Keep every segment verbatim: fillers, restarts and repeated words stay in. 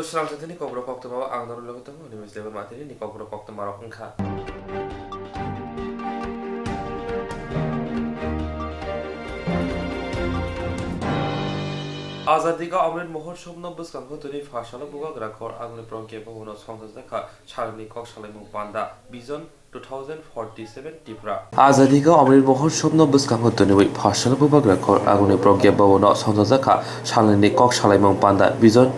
Swrang chatini kokborok koktwma o ang norok logi tongo, Nimesh Debbarma. Tini ni kokborok koktwma rok wngkha. Azadi ka Amrit Mahotsav no bwskango tini pha salo Bubagra Khor Agni Pragya Bhavan o songchajakha salni kok salaimung panda Vision two thousand forty-seven Tripura. Azadi ka Amrit Mahotsav no bwskango toniwi pha salo Bubagra Khor Agni Pragya Bhavan o songchajakha salni kok salaimung panda Vision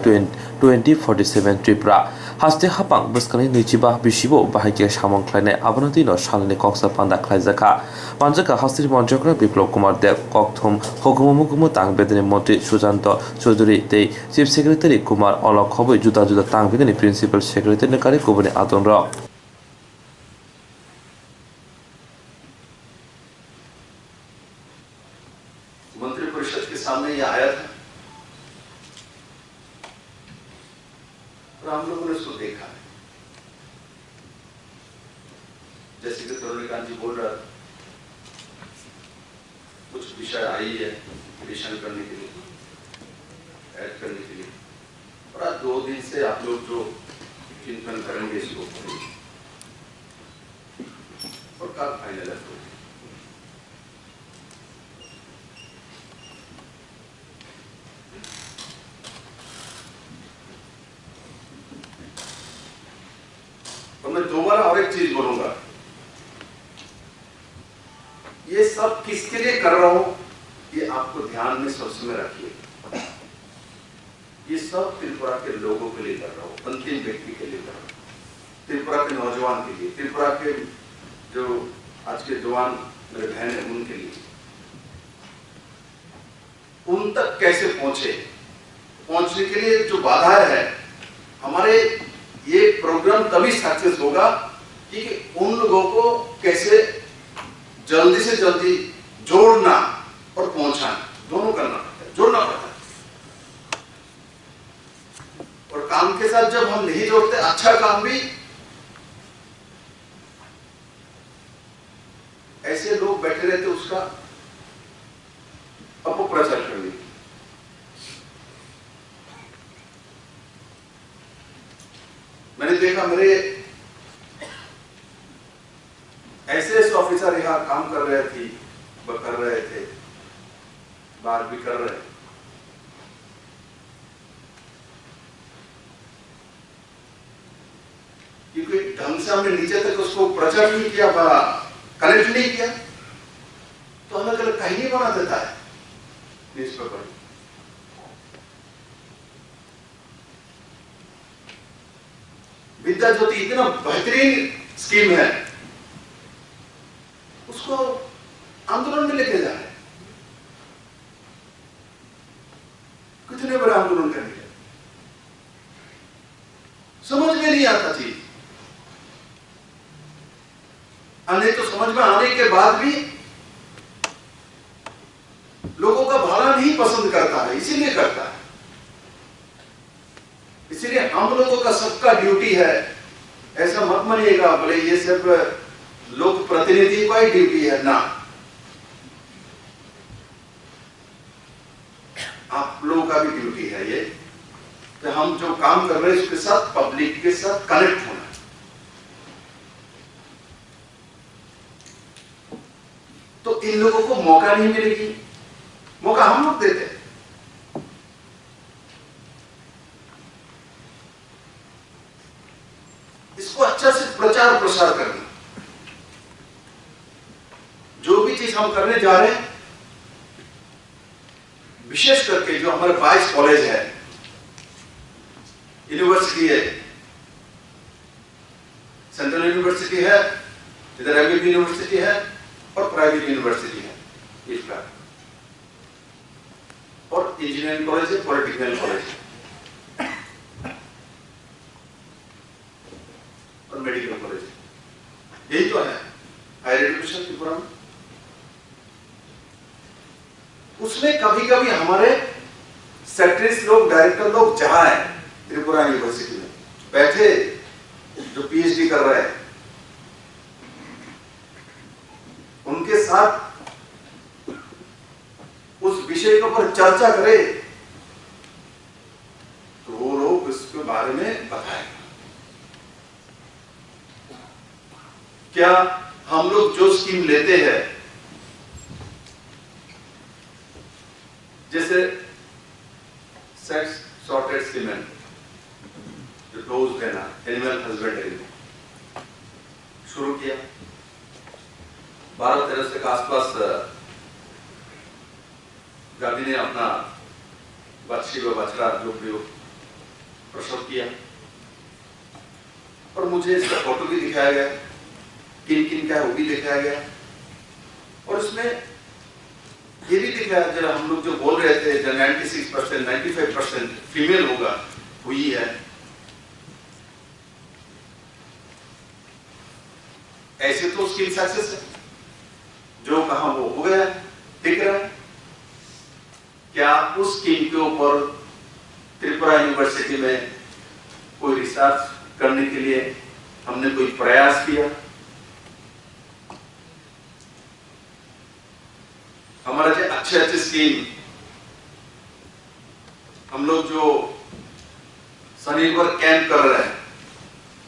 twenty forty-seven Tripura. Haste hapang bwskangni nwichiba bisibo bahai khe samung khlainai, abono twi no salni koksa panda khlaijakha. Manjakha hasteni Manjakra Biplab Kumar Deb, kokthum hukumu mukumu tang bedeni montri Sujanto Chaudhury tei Chief Secretary Kumar Olok khobwi juda juda tang bedeni Principal Secretary ni kari kubuni adongrok. मंत्रिपरिषद के सामने ये आया था और हम लोगों ने उसको देखा है। जैसे कि तरुणीकांत जी बोल रहा था, कुछ विषय आई है रिविजन करने के लिए, ऐड करने के लिए, और आज दो दिन से आप लोग जो चिंतन करेंगे इसको, और कल फाइनल अप्रूवल। तो मैं दोबारा और एक चीज बोलूंगा, ये सब किसके लिए कर रहा हूं, ये आपको ध्यान में सब समय रखिए। ये सब त्रिपुरा के लोगों के लिए कर रहा हूं, अंतिम व्यक्ति के लिए कर रहा हूं, त्रिपुरा के नौजवान के लिए, त्रिपुरा के जो आज के जवान मेरे बहन हैं, उनके लिए। उन तक कैसे पहुंचे, पहुंचने के लिए जो बाधाएं हैं, हमारे ये प्रोग्राम तभी सक्सेस होगा कि उन लोगों को कैसे जल्दी से जल्दी जोड़ना और पहुंचाना, दोनों करना पड़ता है, जोड़ना पड़ता है। और काम के साथ जब हम नहीं जोड़ते, अच्छा काम भी, ऐसे लोग बैठे रहते उसका अपप्रचार करने के लिए। मैंने देखा, मेरे ऐसे ऐसे ऑफिसर यहाँ काम कर रहे थे, ब-, कर रहे थे, बाहर भी कर रहे हैं। क्योंकि ढंग से हमने नीचे तक उसको प्रचार नहीं किया, कनेक्ट नहीं किया, तो हमें गलत कहीं नहीं बना देता है न्यूज़पेपर। विद्या ज्योति इतना बेहतरीन स्कीम है, उसको आंदोलन में लेके जा रहे हैं। कितने बड़े आंदोलन करेंगे, समझ में नहीं आता चीज। और नहीं तो समझ में आने के बाद भी लोगों का भला नहीं पसंद करता है, इसीलिए करता है। इसीलिए हम लोगों का सबका ड्यूटी है, ऐसा मत मानिएगा बोले ये सिर्फ लोक प्रतिनिधि का ही ड्यूटी है, ना। आप लोगों का भी ड्यूटी है ये कि हम जो काम कर रहे हैं उसके साथ, पब्लिक के साथ कनेक्ट होना है। तो इन लोगों को मौका नहीं मिलेगी, मौका हम लोग देते हैं। इसको अच्छा से प्रचार प्रसार करना। जो भी चीज हम करने जा रहे हैं, विशेष करके जो हमारे बाईस कॉलेज है, यूनिवर्सिटी है, सेंट्रल यूनिवर्सिटी है, इधर एमबीबी यूनिवर्सिटी है और प्राइवेट यूनिवर्सिटी है, इसका, और इंजीनियरिंग कॉलेज है, पॉलिटेक्निकल कॉलेज है और मेडिकल कॉलेज है। यही तो है हायर एजुकेशन त्रिपुरा में। उसमें कभी-कभी हमारे सेक्रेटरीज लोग, डायरेक्टर लोग जहाँ हैं त्रिपुरा यूनिवर्सिटी में बैठे, जो पीएचडी कर रहे हैं, उनके साथ उस विषय के ऊपर चर्चा करें, तो वो लोग उसके बताएगा। क्या हम लोग जो स्कीम लेते हैं, जैसे सेक्स सॉर्टेड सीमेन, जो डोज देना एनिमल हस्बैंड्री में शुरू किया, बारह तेरह से के आसपास, अ, गाभिन ने अपना बच्ची व बछड़ा जो भी हो, प्रसव किया। और मुझे इसका फोटो भी दिखाया गया, किन किन का है वो भी दिखाया गया। और इसमें ये भी दिखाया, जरा हम लोग जो बोल रहे थे, जो ninety six percent, ninety five percent female होगा, हुई है। ऐसे तो स्कीम सक्सेस है, जो कहा वो हो गया, दिख रहा है। क्या उस स्कीम के ऊपर त्रिपुरा यूनिवर्सिटी में कोई रिसर्च करने के लिए हमने कोई प्रयास किया? हमारा जो अच्छे अच्छे स्कीम, हम लोग जो स्वनिर्भर कैंप कर रहे हैं,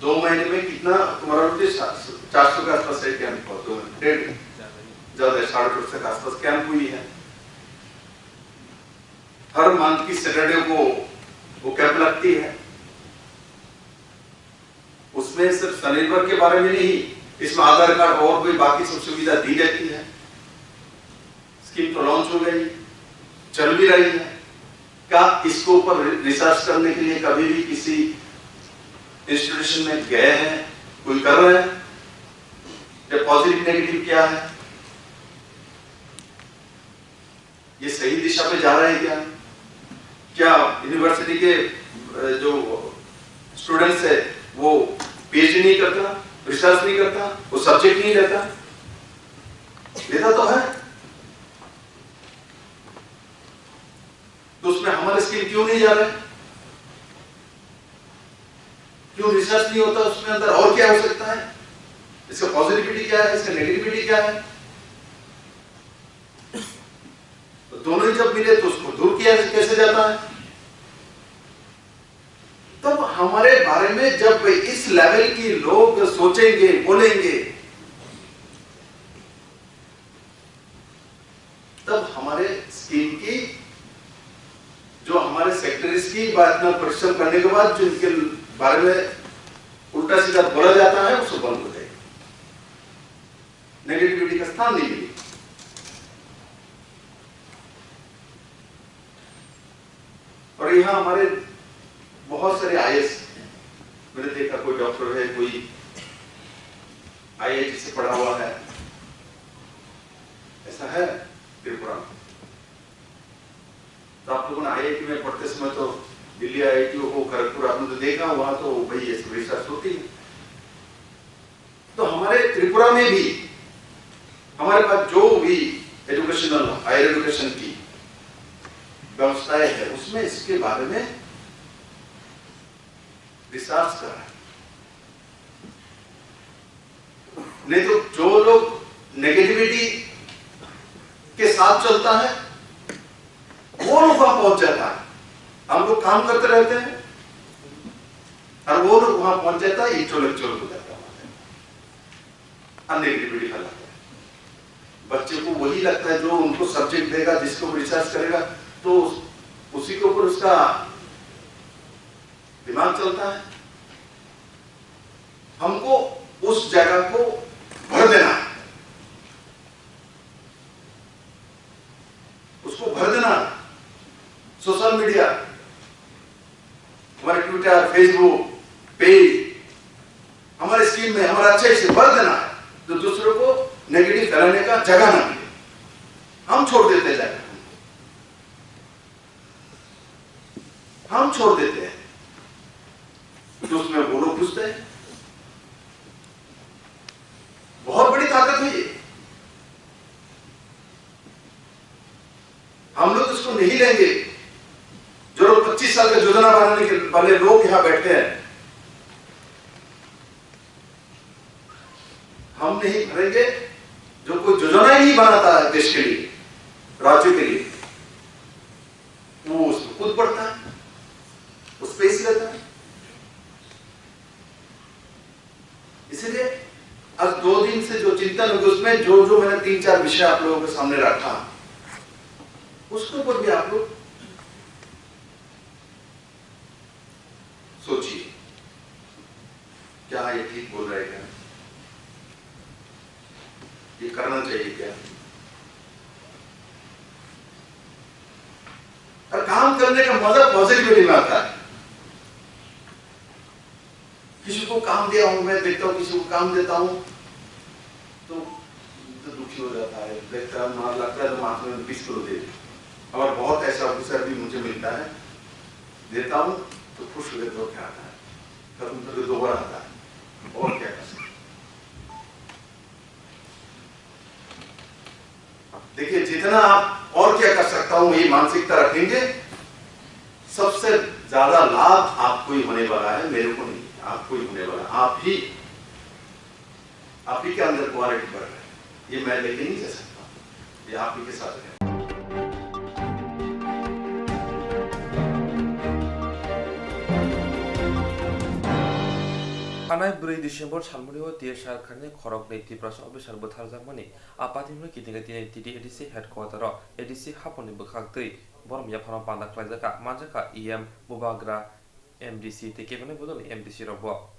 दो महीने में कितना तुम्हारा रुपये? चार सौ के आसपास है कैंप, और दो महीने, डेढ़, ज्यादा है, साढ़े चार सौ के आसपास कैंप हुई है। हर मंथ की सैटरडे को वो कैंप लगती है। उसमें सिर्फ स्वनिर्भर के बारे में नहीं, इसमें आधार कार्ड और भी बाकी सब सुविधा दी जाती है। स्कीम तो लॉन्च हो गई, चल भी रही है। क्या इसके ऊपर रि-, रिसर्च करने के लिए कभी भी किसी इंस्टीट्यूशन में गए हैं, कोई कर रहे हैं? या पॉजिटिव नेगेटिव क्या है? ये सही दिशा पे जा रहा है क्या? क्या यूनिवर्सिटी के, अ, जो स्टूडेंट्स है, वो पीएचडी नहीं करता, रिसर्च नहीं करता, वो सब्जेक्ट नहीं लेता? लेता तो है। तो उसमें हमारे स्कीम क्यों नहीं जा रहे? क्यों रिसर्च नहीं होता उसमें अंदर? और क्या हो सकता है? इसका पॉजिटिविटी क्या है, इसका नेगेटिविटी क्या है? तो दोनों ही जब मिले तो उसको दूर किया कैसे जाता है? तब हमारे बारे में जब इस लेवल की लोग सोचेंगे, बोलेंगे, तब हमारे स्कीम की, जो हमारे सेक्रेटरीज की बात में परिश्रम करने के बाद जो इनके बारे में उल्टा सीधा बोला जाता है, उसको बंद हो जाएगा। नेगेटिविटी का स्थान नहीं मिलेगा। और यहाँ हमारे बहुत सारे आईएएस, मैंने देखा, कोई डॉक्टर है, कोई आईआईटी से पढ़ा हुआ है, ऐसा है त्रिपुरा में। तो आप लोगों ने आईआईटी में पढ़ते समय तो दिल्ली आईआईटी हो, खड़गपुर, आपने तो देखा, वहाँ तो भाई ये सब रिसर्च होती है। तो हमारे त्रिपुरा में भी हमारे पास जो भी एजुकेशनल, हायर एजुकेशन की व्यवस्थाएं है, उसमें इसके बारे में रिसर्च कर रहे हैं। नहीं तो जो लोग नेगेटिविटी के साथ चलता है, वो लोग वहां पहुंच जाता है। हम लोग काम करते रहते हैं और वो लोग वहां पहुंच जाता है, इंटेलेक्चुअल हो जाता है, वहां नेगेटिविटी फैलाता है। बच्चे को वही लगता है जो उनको सब्जेक्ट देगा, जिसके ऊपर रिसर्च करेगा, तो उस, उसी के ऊपर उसका दिमाग चलता है। हमको उस जगह को भर देना है, उसको भर देना है। सोशल मीडिया, हमारे ट्विटर, फेसबुक पेज, हमारे स्कीम में हमारा अच्छा इसे भर देना है, तो दूसरों को नेगेटिव फैलाने का जगह ना मिले। हम छोड़ देते हैं जगह, हम छोड़ देते हैं, तो उसमें वो लोग घुसते हैं। बहुत बड़ी ताकत है ये। हम लोग इसको नहीं लेंगे। जो लोग पच्चीस साल का योजना बनाने के वाले लोग यहाँ बैठे हैं, हम नहीं भरेंगे। जो कोई योजना ही नहीं बनाता है देश के लिए, राज्य के लिए, वो उसमें कूद पड़ता है, उस पे ही रहता है। जो जो मैंने तीन चार विषय आप लोगों के सामने रखा, उसके ऊपर भी आप लोग सोचिए, क्या ये ठीक बोल रहे हैं, ये करना चाहिए क्या? और काम करने का मजा पॉजिटिविटी में आता है। किसी को काम दिया हूं, मैं देखता हूं, किसी को काम देता हूं, तो, तो दुखी हो जाता है, देखता है, मार लगता है, तो माथ में बीस किलो दे दे। और बहुत ऐसा अफसर भी मुझे मिलता है, देता हूं, तो खुश होकर दौड़ के आता है, खत्म करके दोबारा आता है। और क्या कर सकते हैं? देखिए, जितना आप और क्या कर सकता हूं, ये मानसिकता रखेंगे, सबसे ज्यादा लाभ आपको ही होने वाला है, मेरे को नहीं, आपको ही होने वाला है। आप ही, आप ही के अंदर क्वालिटी बढ़ रहा है, ये मैं लेके नहीं जा सकता, ये आप ही के साथ है। Thanai bwrwi December salmani o T S R khaini khoroknwi Tiprasa officer bwtharjakmani a patimno kitinga tini T T A D C headquarter o A D C haponi bwkhak twi borom yaphano panda khlaijak kha, manjak kha E M, Bubagra, M D C tei kebengwi bodolni M D C rokbo.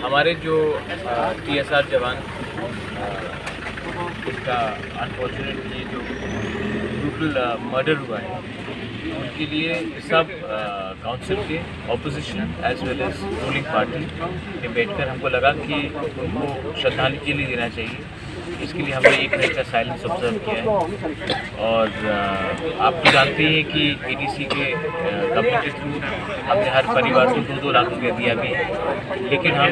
हमारे जो टीएसआर जवान, अ, उसका अनफॉर्चुनेटली जो brutal murder हुआ है, उनके लिए सब काउंसिल के, opposition as well as ruling party ने बैठकर हमको लगा कि उनको श्रद्धांजलि देना चाहिए। इसके लिए हमने एक मिनट का साइलेंस ऑब्जर्व किया है। और अ, आप तो जानते ही हैं कि एडीसी के कंपनी के थ्रू हमने हर परिवार को दो दो लाख रुपया दिया भी है, लेकिन हम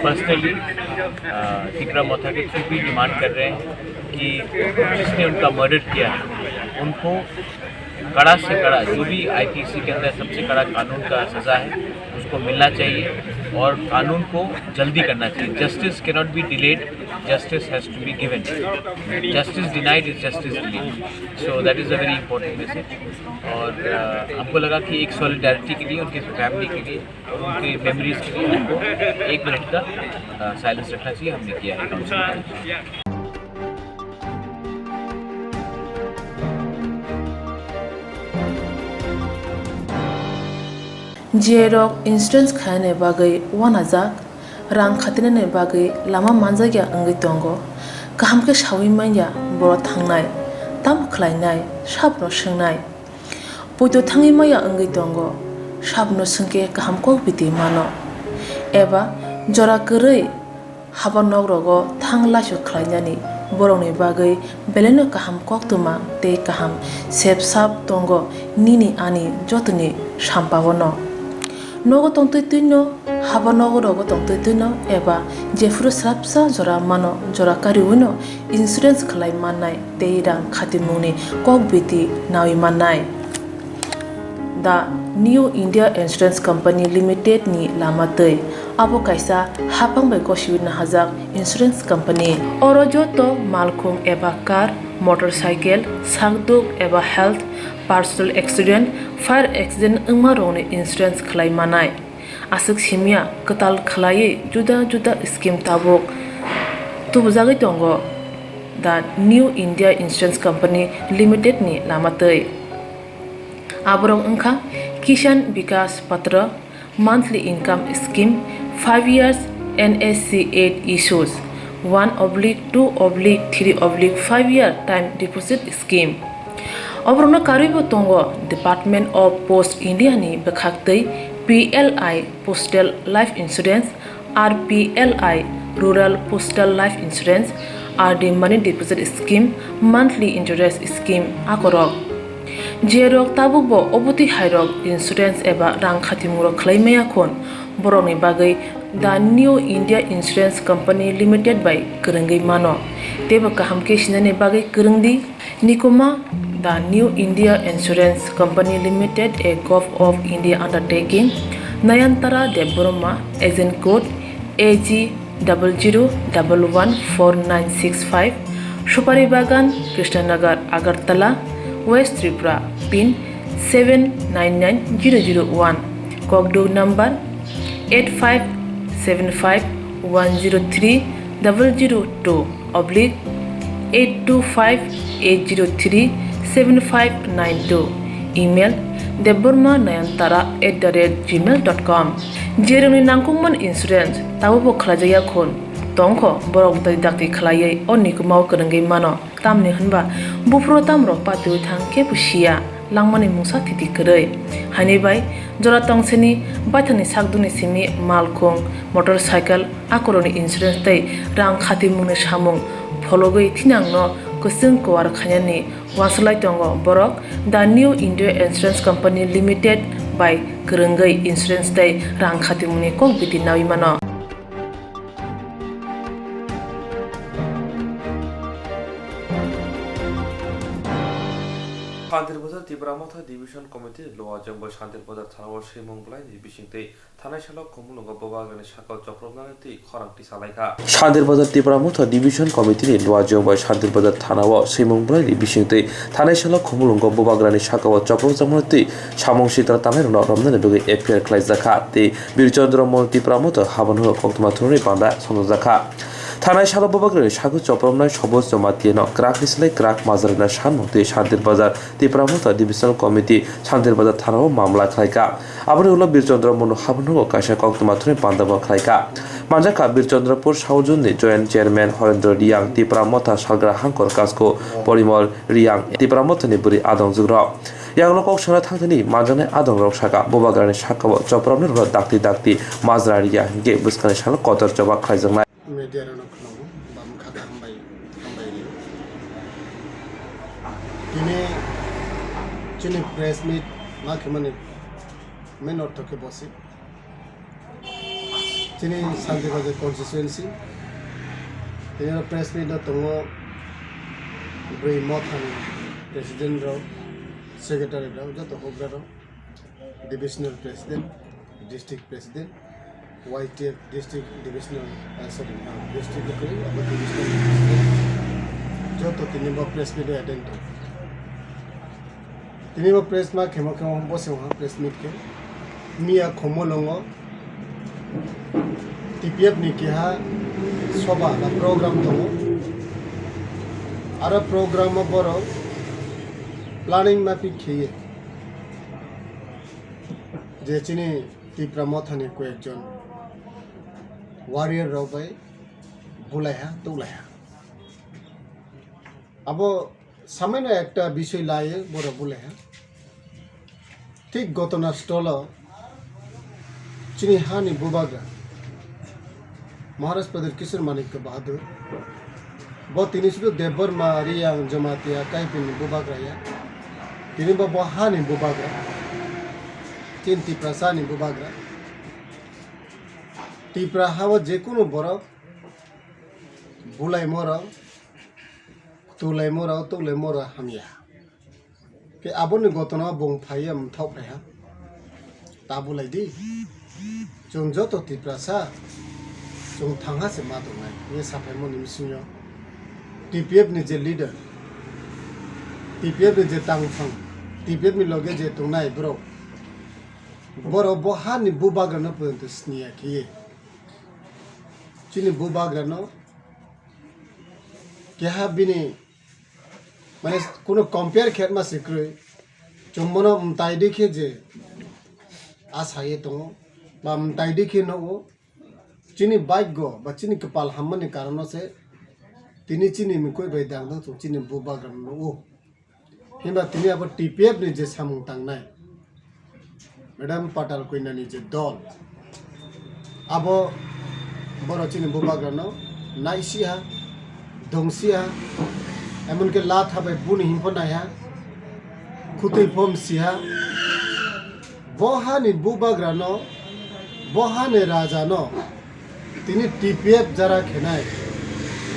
पर्सनली तिकरा मोथा के थ्रू भी डिमांड कर रहे हैं कि जिसने उनका मर्डर किया है, उनको कड़ा से कड़ा, जो भी आईपीसी के अंदर सबसे कड़ा कानून का सजा है, उसको मिलना चाहिए और कानून को जल्दी करना चाहिए। Justice cannot be delayed, justice has to be given. Justice denied is justice delayed. So that is a very important message. और अ, हमको लगा कि एक सॉलिडारिटी के लिए, उनके फैमिली के लिए और उनके मेमोरीज के लिए हमको एक मिनट का साइलेंस रखना चाहिए। हमने किया है काउंसिल में। J rok insurance khainani bagwi uanajak, rang khatinani bagwi lama manjakya wngwi tongo. Kaham khe saui manya borok thangnai, tamo khlainai, sabono swngnai. Poito thangwi maya wngwi tongo, sabono swngkhe kaham kok biti mano. Eba jora kwrwi haba nok rogo thang laisu khlainani borokni bagwi belaino kaham koktwma tei kaham sep sap tongo nini ani jotoni sampao no. Nogo tongtwi twino, haba nogo rogo tongtwi twino eba jephuru srapsa jora mano, jora kariwino insurance khlai mannai tei rang khatimungni kok biti naui mannai. The New India Insurance Company Limited ni lama twi. Abo kaisa hapang bai gosiwi nahajak insurance company. Oro joto malkhung eba car, motorcycle, sakduk eba health, personal accident, fire accident wngma rokni insurance khlai manai. Aswk simya kwtal khlaiwi juda juda scheme tabuk tubujagwi tongo. The New India Insurance Company Limited ni lama twi. Aborok wngkha Kisan Vikas Patra, monthly income scheme, five years N S C eight issues, one oblique two oblique three oblique five year time deposit scheme. Oborokno karwibo tongo Department of Post India ni bwkhaktwi P L I Postal Life Insurance, R P L I Rural Postal Life Insurance, R D Money Deposit Scheme, Monthly Interest Scheme akorok. Jerok tabukbo obotwi hairok insurance eba rang khatimungrok khlai maya khon, borokni bagwi The New India Insurance Company Limited bai kwrwngwi mano. Teibo kaham khe sinani bagwi kwrwngdi. Nikuma, The New India Insurance Company Limited, a Govt of India undertaking, Nayantara Debbarma, agent code A G double zero double one four nine six five, Supari Bagan, Krishnanagar, Agartala, West Tripura, pin seven nine nine zero zero one, Kokduk number eight five seven five one zero three double zero two oblique eight two five eight zero three seven five nine two. Email debbarma nayantara at the rate gmail dot com. Jerwngni nangkukmani insurance tabobo khlaijakya khun tongkho, borok dakti dakti khlaiwi o nikumao kwrwngwi mano. Tamni hwnba buphuru tamrok patiwi thang kebo siya, langmani mungsa thiti kwrwi. Haini bai jora tongseni baithangni sakduni simi malkhung, motorcycle, akorokni insurance tei rang khatimungni samung phologwi thinangno kwchwng kuar khainani uansuk lai tongo borok The New India Insurance Company Limited bai kwrwngwi insurance tei rang khatimungni kok biti naui mano. Shantir Bazar Tipra Motha Division Committee ni luajwng bai Shantir Bazar Thana o swimung bwlaini bisingtwi thanai salo Khumulwngo bubagrani sakao chopropnani twi khorang tisa laikha. Shantir Bazar Tipra Motha Division Committee ni luajwng bai Shantir Bazar Thana o swimung bwlaini bisingtwi thanai salo Khumulwngo bubagrani sakao chopropjakmani twi samung sitra tangnairokno romnani bagwi F I R khlaijakha tei Birchandra Monu Tipra Motha habuno koktwma thumnani panda songjakha. Thanai salo bubagrani sakao chopropnai Soboj Jamatia no kwrakni slai kwrak majra rwna sanmung twi Shantir Bazar Tipra Motha Divisional Committee Shantir Bazar Thana o mamla khlaikha. Aboni ulo Birchandra Monu habuno kaisa koktwma thumnani panda bo khlaikha. Manjakha Birchandrapur South Zone ni Joint Chairman Horendra Riang, Tipra Motha Salgra Hangkor Kasko Porimol Riang, Tipra Motha ni bwrwi adongjwk rok. Yang ulo kok sana thangthani manjaknai adong rok saka bubagrani sakao chopropnai rokno dakti dakti majra riya hinkhe bwskangni salo kotor choba khlaijaknai. Media rokno khulumgo, bam kha hambai, hambai rio. Tini chini press meet ma khemani main ortho khe bosi. Chini Shantir Bazar constituency, tini press meet no tongo bwrwi mothani president rok, secretary rok, joto hokra rok, divisional president, district president, Y T F district divisional, uh, sorry, uh, district khe abo divisional president, joto tini bo press meet o attend tongo. Tini bo press ma khemo khemo bo se waha press meet khe. Miya Khumulwngo T P F ni keha soba ba program tongo. Aro program o borok planning maphi kheye je chini Tipra Mothani koyekjon warrior rok bai bulaiha tuklaiha. Abo samaino ekta bisoi laye borok buleha. Thik gotona stolo chini hani bubagra Maharaj Pradyut Kishore Manikya Bahadur. Bo tini sudu Debbarma, Riyang, Jamatia, Kaipini bubagra ya. Tini bo, bo hani bubagra. Chin Tiprasa ni bubagra. Tipra hao jekunu borok bulaimoro, tulaimoro, tulaimoro hamya. Khe aboni gotona bung phaiya mthok phaiha. Ta bulai di. Chwng joto Tiprasa, chwng thangha se ma tongnai. Nge saphaimoni bisingo T P F ni je leader, T P F ni je tangphang, T P F ni loge je tongnai borok, borok bo hani bubagrano porjonto siniya khiye. Chini bubagrano keha bini, mane, kuno compare khe ma se kwrwi. Chwng bono mtai di khe je a saye tongo, ba mtai di khe nogo. Chini bhagyo ba chini kwpal hammani karono se tini chini mikoi bai dangdang chwng chini bubagrano nogo. Himba tini abo T P F ni je samung tangnai, Madam Patal Koinani je dol, abo borok chini bubagrano naisiha, dongsiha, emonki latha bai buni himpo naiha, khutui phom siha. Bo hani bubagrano, bo hani rajano tini T P F jara khenai,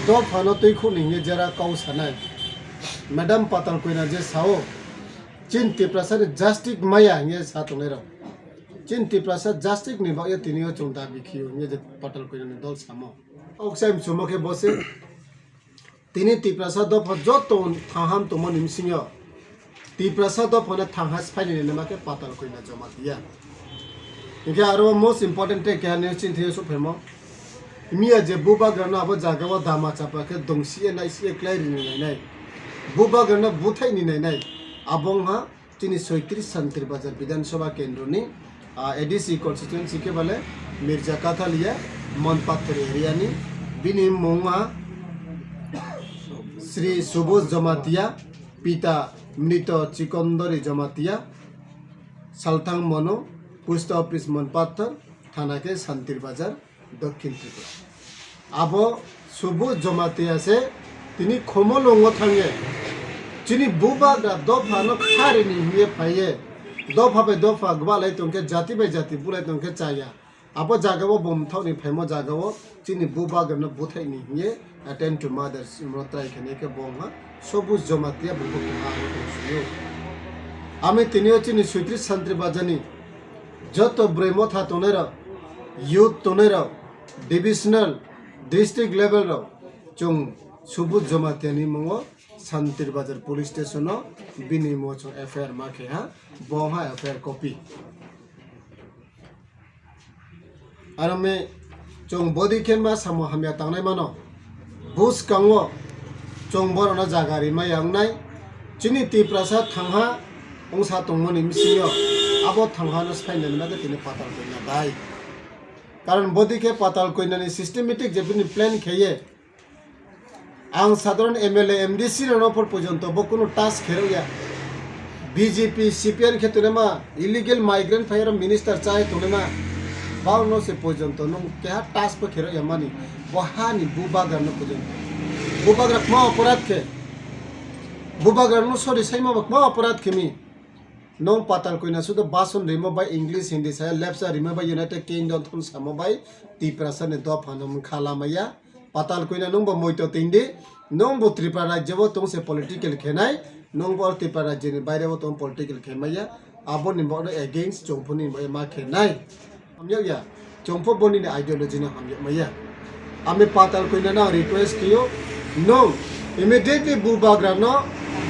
dophano twi khuni hinwi jara kau sanai. Madam Patal Koina je sao, chin Tiprasa ni justice maya hinwi sa tongnai rok. Chin Tiprasa justice ni bagwi tini o chwng dabi khiyo hinwi je Patal Koina ni dol samo. Oksai mchumo khe bo se tini Tiprasa dopha joto thangham tongmani bisingo Tiprasa dophano thangha sphainani nama khe Patal Koina Jamatia. Hinkhe aro most important tei keha news chini thwiwi sukphaimo. Miya je bubagrano abo jagao dama chapa khe dongsiye naisiye klai rini nainai. Bubagrano buthaini nainai. Abo wngha chini soitris Santir Bazar Bidhan Sabha Kendroni, ah, A D C constituency khe bale Mirja Kathalia, Monpathar area ni, bini mung wngha Sri Subus Jamatia, pita Mrito Chikondori Jamatia, Salthang Mono, post office Monpathar, thana khe Santir Bazar, Dokhin Tripura. Abo Subus Jamatia se tini Khumulwngo thangwi chini bubagra dophano kharini hwnwi phaiwi dopha bai dopha gwbalai tongkhe, jati bai jati bulai tongkhe chaya. Abo jagao bumthokni phaimo jagao chini bubagrano buthaini hwnwi attempt to murder try khainai khe bo wngkha Subus Jamatia, bo bo keha aro tong sio. Ami tinio chini soitris Santir Bazarni joto bwrwi motha tongnairok, youth tongnairok, divisional, district level rok chwng Subus Jamatia ni mungo Santir Bazar police station o bini mungo chwng F I R ma khe ha, bo wngkha F I R copy. Aro me chwng body khe ma samo hamya tangnai mano. Bwskango chwng borokno jaga rimaya wngnai. Chini Tiprasa thangha wngsa tongmani bisingo abo thangha no sphai nani bagwi tini Patal Koina bai. Karon body khe Patal Koinani systematic je bini plan kheye. Ang sadharon M L A, M D C rokno por porjonto bo kunu touch kherok ya. B J P, C P I M khe tongnai ma, illegal migrant phai oro minister chai tongnai ma, bangno se porjonto nwng keha touch bo kherok ya mani. Bo hani bubagra no porjonto. Bubagra kma oporad khe? Bubagra no sorry saima ba kma oporad khe mi? Nwng Patal Koina sudo bason rimo bai English, Hindi saya lepsa rimo bai United Kingdom thum samo bai Tiprasa ni dopha no mkha lamaya. Patal Koina nwng bo moito tindi, nwng bo Tripura rajyo bo tong se political khenai, nwng bo Tripura rajyo ni baire bo tong political khe maya, abo ni bo against chongphoni bo ma khenai. Hamyakya, chongpho boni ni ideology no hamyak maya. Ami Patal Koina no request khiyo, nwng immediately bubagra no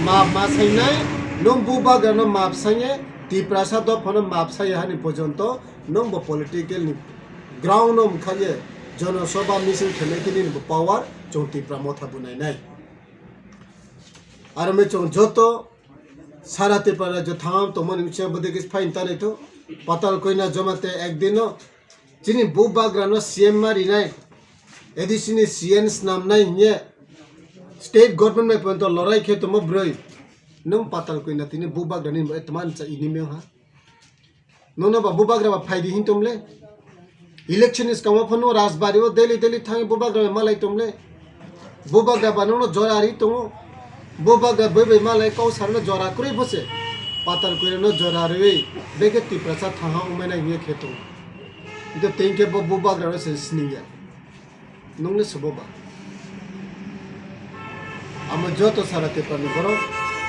map ma sainai, nwng bubagra no map sainai, Tiprasa dopha no map saya hani porjonto, nwng bo political ni ground no mkhaye Jono Sabha meeting khenai khe nini bo power chwng Tipra motha bo nainai. Aro me chwng joto sara Tipra rajyo thangam tongmani mchia bodikis phain tanai to Patal Koina Jamatia ekdino chini bubagra no C M ma rinai, A D C ni C N snamnai hiye state government bai ponto lorai khe tomo broi. Nwng Patal Koina tini bubagra ni bo etman cha ini me ha. Nono ba bubagra ba phaidi hin tomle. Election is kamo phano Rajbari o daily daily thangi bubagra ba malai tomle. Bubagra ba nono jora ri tongo. Bubagra bai bai malai kau sarno jora kroi bose. Patal Koina no jora rwi beke Tiprasa thangha umena hiye khe tongo. Ito tengke bo bubagra no se siniya. Nungni sobo ba. Amo joto sara Tiprani borok,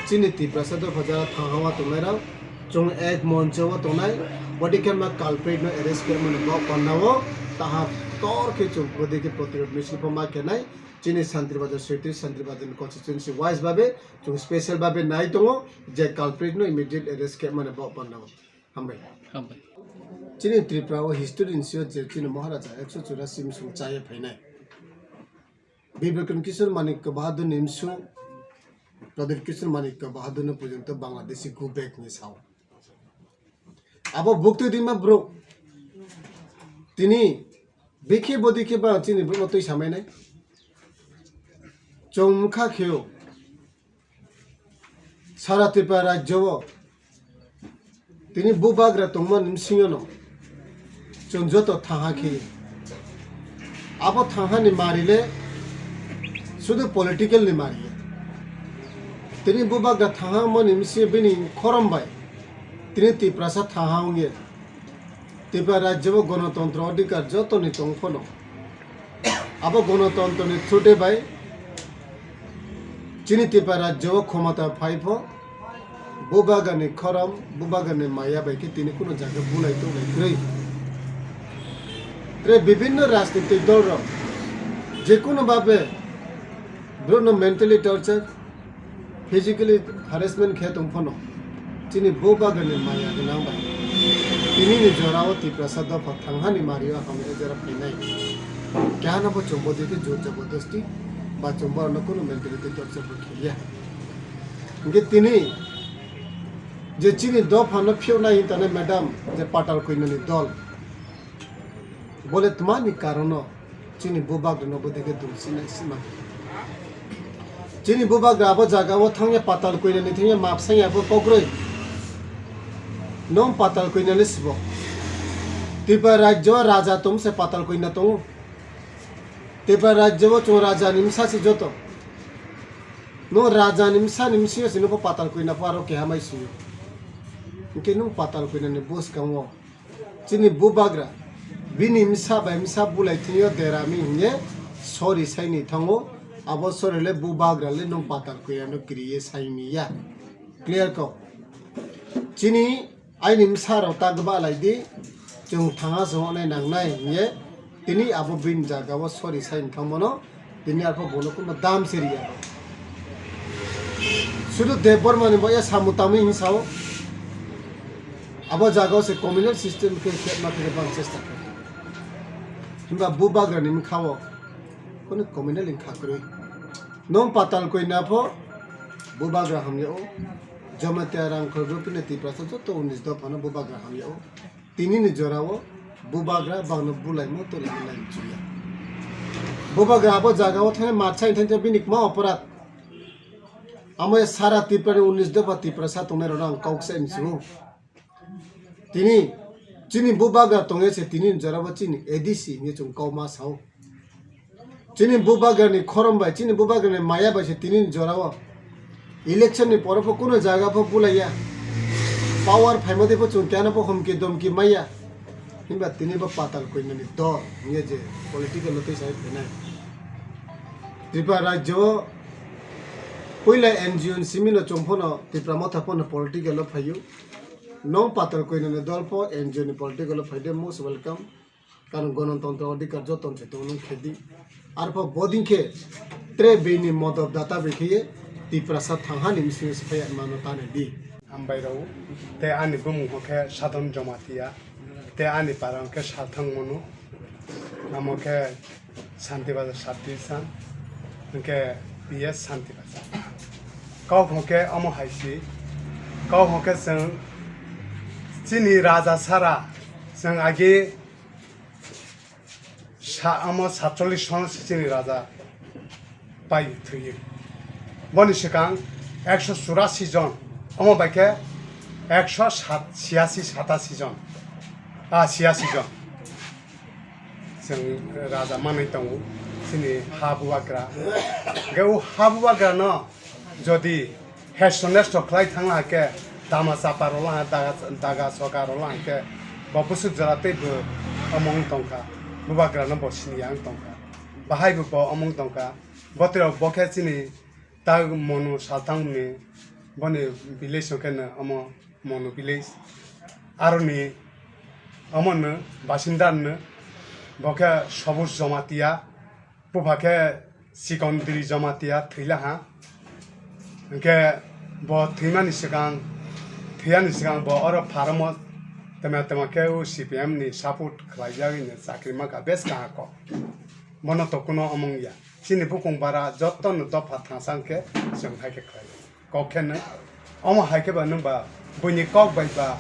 chini Tiprasa dopha jara thanghawa tongnai rok, chwng ek moncho o tongnai, body khe ma culprit no arrest khe mani bo panda o, taha tor khe chwng body khe protirod misil pho ma khe nai, chini Santri Bazar, Soitri Santri Bazar ni constituency wise babe, chwng special babe nai tongo, je culprit no immediate arrest khe mani bo panda o. Hambai. Hambai. Chini Tripura o history ni sio je chini Maharaja ekso churasi msung chaya phainai. Bibekon Kishore Manikya Bahadur ni msung Pradyot Kishore Manikya Bahadur no porjonto Bangladeshi go back ni sao. Abo buktui dima bro. Tini bikhe bodikhe ba chini bro no twi samainai. Chwng wngkha kheo. Sara Tripura rajyo o tini bubagra tongmani bisingo no chwng joto thanha khe. Abo thanha ni mari le sudu political ni mari. Tini bubagra thanha mani bisingo bini khorom bai tini Tiprasa thanha wngye. Tipra rajyo o gonotontro odhikar jotoni tong phano, abo gonotontro ni through de bai chini Tipra rajyo o khomota phai pho, bubagra ni khorom, bubagra ni maya bai khe tini kuno jaga bulai tonglai kwrwi. Tre bibhinno rajnitik dol rok jekuno babe borokno mentally torture, physically harassment khe tong phano, chini bubagra ni maya gwnang bai Tini ni jora o Tiprasa dopha thanghani mario hamya jora phainai. Keha no bo chumbo dite jor jabardasti ba chumbo no kuno mentality torture bo kheliya. Hingke tini je chini dopha no phiyok nai hinta nai madam je patal koinani dol. Bole tmani karono chini bubagra no bo dege dum sinai sima. Chini bubagra abo jaga o thangya patal koinani thangya map sangya bo kokroi. Nong patal koinani sibo. Tripura rajyo raja tong se patal koina tongo. Tripura rajyo o chwng raja ni msa si joto. Nong raja ni msa ni msio si nong patal koina po aro keha mai sio. Hingke nong patal koinani bwskango. Chini bubagra bini msa bai msa bulai thwngyo derami hinye sori saini thango. Abo sori le bubagra le nung patal koya no kiriye saini ya. Clear ko? Chini aini msa rok ta gba lai di, chwng thanga se hwnwi nangnai hinye tini abo bini jaga o sori saini thangmano. Tini arpho bono kuno dam se riya. Sudu Debbarma ni boya samu tamwi hin sao. Abo jaga o se communal system khe khe ma khe bang chesta khe. Himba bubagra ni mkha o. Kono communal in khakrwi. Nong patal koi na pho bubagra hamya o. Jamatia rang khol rupi ne Tiprasa joto unis dopha no bubagra hamya o. Tini ni jora o bubagra bangno bulaimo tolaimo nai chuya. Bubagra abo jaga o thangwi matsai thangwi bini kma oporad. Amo sara Tripura ni unis dopha Tiprasa tongnai rok ang kok se msu. Tini chini bubagra tongye se tini ni jora o chini A D C hinwi chwng kok ma sao. Chini bubagrani khorom bai, chini bubagrani maya bai se tini ni jora o election ni poro pho kuno jaga pho bulaiya. Power phaima de pho chwng keno pho humki domki maya. Himba tini bo patal koinani dol hinye je political lo tei sai phainai. Tripura rajyo o puila N G O ni simi no chwng pho no Tipra Motha pho no political lo phaio. Nong patal koinani dol pho N G O ni political lo phaide most welcome. Karon gonotontro adhikar joton se tongno khedi. Arpho bodin khe tre bini modok data bai kheye Tiprasa thanghani mising se phaya mano tane di. Hambai rao te ani bumung hokhe Sadon Jamatia te ani para hokhe Salthang Monu amo khe Santi Bazar Sabdivision hokhe P S Santi Bazar. Kok hokhe omo hai si kok hokhe chwng chini raja sara chwng agi Sa-, omo satchollish son se chini raja pai thwiyo. Boni swkang ekso churasi jon, omo bai khe ekso sat, siyasi satasi jon, ah, siyasi jon. Chwng raja manwi tongo, chini ha bubagra. Hwnkhe o ha bubagra no jodi hesto nesto khlai thangna hai khe dama chapa rwla hai, daga, daga soka rwla hai khe bo bwswk jora tei bo omo wng tongkha, bubagra no bo siniya wng tongkha, bahai bo bo omo wng tongkha, botwi rok bo khe chini tak Monu Salthang ni boni village o khe no omo Monu village aroni omo no basinda no bo khe Sobuj Jamatia. Bupha khe Chikon Diri Jamatia thwila ha. Hwnkhe bo thwimani swkang, thwiyani swkang bo oro pharomo tama tama khe o C P M ni support khlaijagwi no chakri mankha bes kaham kok. Bono to kuno omong ya. Chini bukung bara joto no dopha thangsa hwnkhe chwng hai khe khlai. Kok khe nw. Omo hai khe ba nung ba buini kok bai ba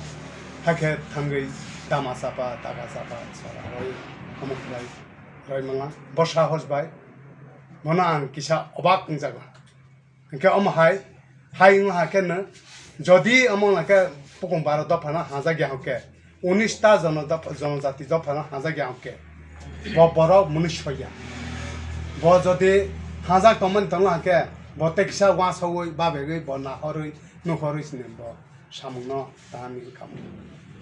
hai khe thangwi dama chapa, daga chapa, sara roi omo khlai roi mangla. Bo sahos bai. Bono ang kisa obak wngjago. Hwnkhe omo hai, hai wngha khe nw jodi omo wngla khe bukung bara dophano hajak ya hwnkhe, unis ta jono-, jonojati dophano hajak ya hwnkhe, bo borok mwnwi soiya. Bo jodi hajak tongmani tongla hwnkhe, bo tei kisa uansugwi, babegwi, bo nahorwi, nuhorwi sini bo samungno tangani wngkha.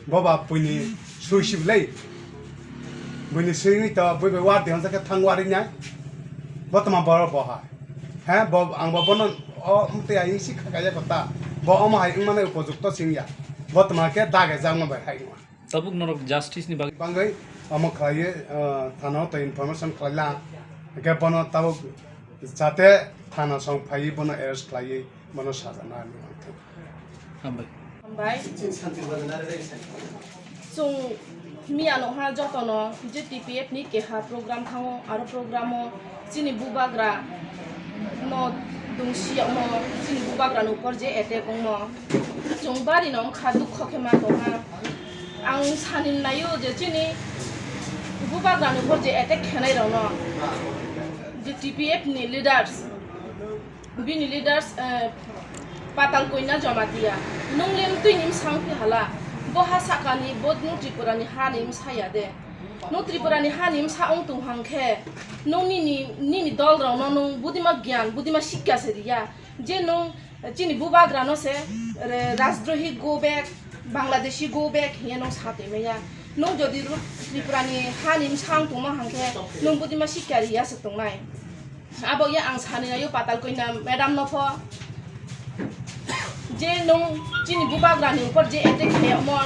Bo ba buini sui siblai. Buini sui wngwi to bui bai war di hwnsa khe thang war wngnai. Bo tma borok bo hai. He, bo ang bo bono o mtwi ayung si kha kaya kota. Bo omo hai wngmano upojukto singya. Bo tma khe dage jakma bai hai wngma. Tabuk norok justice ni bagwi. Bangwi omo khlaiwi, ah, thana o to information khlai lang. Hwnkhe bono tabuk jate thana song phaiwi bono arrest khlaiwi bono saja nani mangthung. Hambai. Hambai. Chwng miya nokha jotono je T P F ni keha program thango, aro program o chini bubagra no dungsi yagmo, chini bubagra ni upor je attack wngmo, chwng bari no wngkha, dukho khe ma tongkha. Ang sani naio je chini bubagra ni upor je attack khenai rok no je T P F ni leaders, bini leaders, eh, Patal Koina Jamatia. Nung le twi ni bwsang phi hala. Bo ha sakani, bo nung Tripura ni ha ni bwsa ya de. Nung Tripura ni ha ni bwsa wng tong hang khe, nung nini, nini dol rok no nung budima gyan, budima sikya se riya. Je nung chini bubagra no se, re, Rajdrahi go back, Bangladeshi go back hiya nung sa twi maya. Nung jodi ru-, Tripura ni ha ni bwsa wng tong ma hang khe, nung budima sikya riya se tongnai. Abo ya ang sani naio Patal Koina madam no pho. Je nung chini bubagra ni upor je attack khe omo,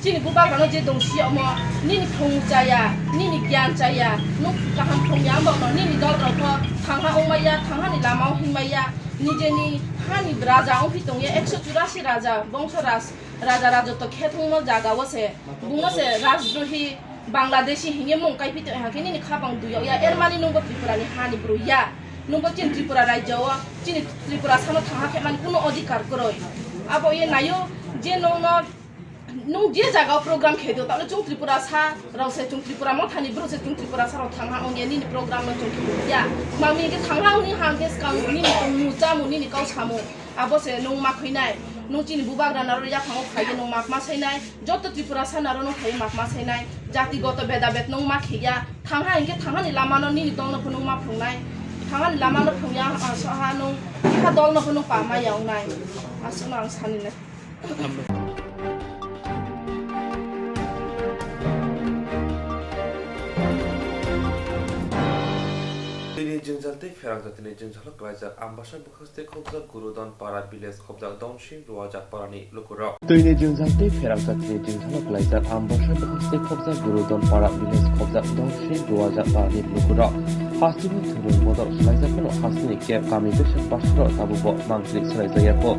chini bubagra no je dungsi omo, nini phung chaya, nini gyan chaya, nung kaham phung ya amo no, nini dol rok pho thangha wng maya, thangha ni lama o hin maya, nijeni ha ni raja wng phi tong ya, ekso churasi raja, bongso raj, raja rajotw khe thung no jaga o se, bung no se Rajdrahi, Bangladeshi hingye mung kai phi tong hang khe nini khapang dui yag ya, er mani nung bo Tripura ni ha ni bwrwi ya, nung bo chini Tripura rajya o, chini Tripura sano thangha khe mani kuno odhikar kwrwi. Abo ye naio je nung no, nung je jaga o program khe do, tale chwng Tripura sa rok se, chwng Tripura motha ni bwrwi se, chwng Tripura sa rok thangha wng ya, nini program no chwng khe ya. Mami hingke thangha wng ni hang khe swkang nini tongmung chamung, nini kau samung. Abo se nung ma khuinai, nung chini bubagra naro yaphang o phai nung mak ma sainai, joto Tripura sa naro nung phai mak ma sainai, jati goto beda bed nung ma khiya, thangha hingke thangha ni lama no nini dol no phunung ma phungnai, thangha ni lama no phungya, ah, soha nung kha dol no phunung pa ma ya wngnai, aswk no ang sani nai. Tini jwngjal tei pherang jatini jwngjalo klaijak Ambasa bwkhak tei khobjak Gurudon Para village khobjak Donsing Ruajak Parani lukurok. Tini jwngjal tei pherang jatini jwngjalo klaijak Ambasa bwkhak tei khobjak Gurudon Para village khobjak Donsing Ruajak Parani lukurok. Hasteni thwngmung bodol swlaijakmano hasteni kep kami bwswk basuro tabukbo mangpili swlaijakya kho.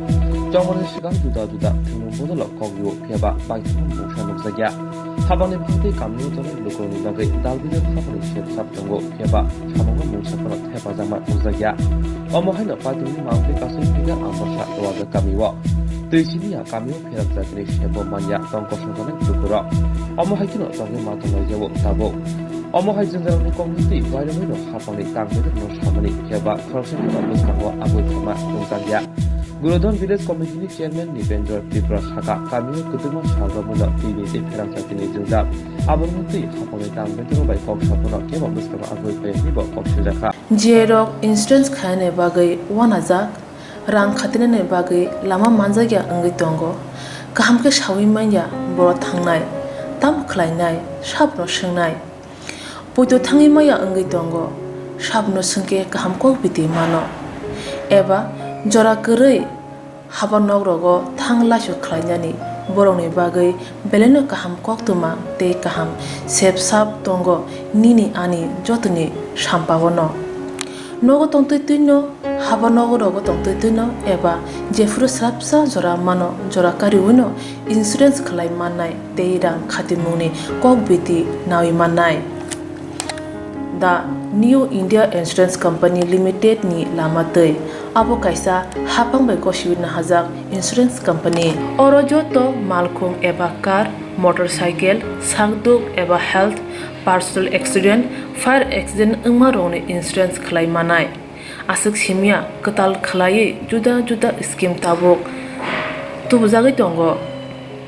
Chongmani swkang juda juda thwngmung bodolo kok yu phiyaba baithang mungsa nukjakya. Habangni bwkhak tei kamio tongnai lukurokni bagwi dalbidal habani sepsap tongo phiyaba samungno mungsa phano thepajakma nukjakya. Omo haino paitungni mangpili kasui phiga Ambasa Ruajak kamio. Twi siniya kamio pherang jatini sebo manya tong kosong tongnai lukurok. Omo hai kheno tongwi ma tonglaijao tabuk. Omo hai jwngjalrokni kokni twi wairokno hapangni tang bedekno samani phiyaba khoroksa phano bwskango aboi thangma tongjakya. Gurudon Village Committee ni Chairman Nipendra Tripura sakha, kamio kwbangma sal romwino twi ni tei pherang jatini jwngjal. Abono twi hapangni tang bedekno bai kok saphano kebo bwskango aboi phaiya hinwi bo kok sijakha. Jerok insurance khainani bagwi uanajak, rang khatinani bagwi lama manjakya wngwi tongo. Kaham khe saui manya boro thangnai, tamo khlainai, sabono swngnai. Poito thangwi maya wngwi tongo, sabono swngkhe kaham kok biti mano. Eba jora kwrwi haba nok rogo thang laisu khlainani borokni bagwi belaino kaham koktwma tei kaham sepsap tongo nini ani jotoni sampao no. Nogo tongtwi twino, haba nogo rogo tongtwi twino eba jephuru swrapsa jora mano jora kariwino insurance khlai mannai tei rang khatimungni kok biti naui mannai. The New India Insurance Company Limited ni lama twi. Abo kaisa hapang bai gosiwi nahajak insurance company. Oro joto malkhung eba car, motorcycle, sakduk eba health, personal accident, fire accident wngma rokni insurance khlai manai. Aswk simya kwtal khlaiwi juda juda scheme tabuk tubujagwi tongo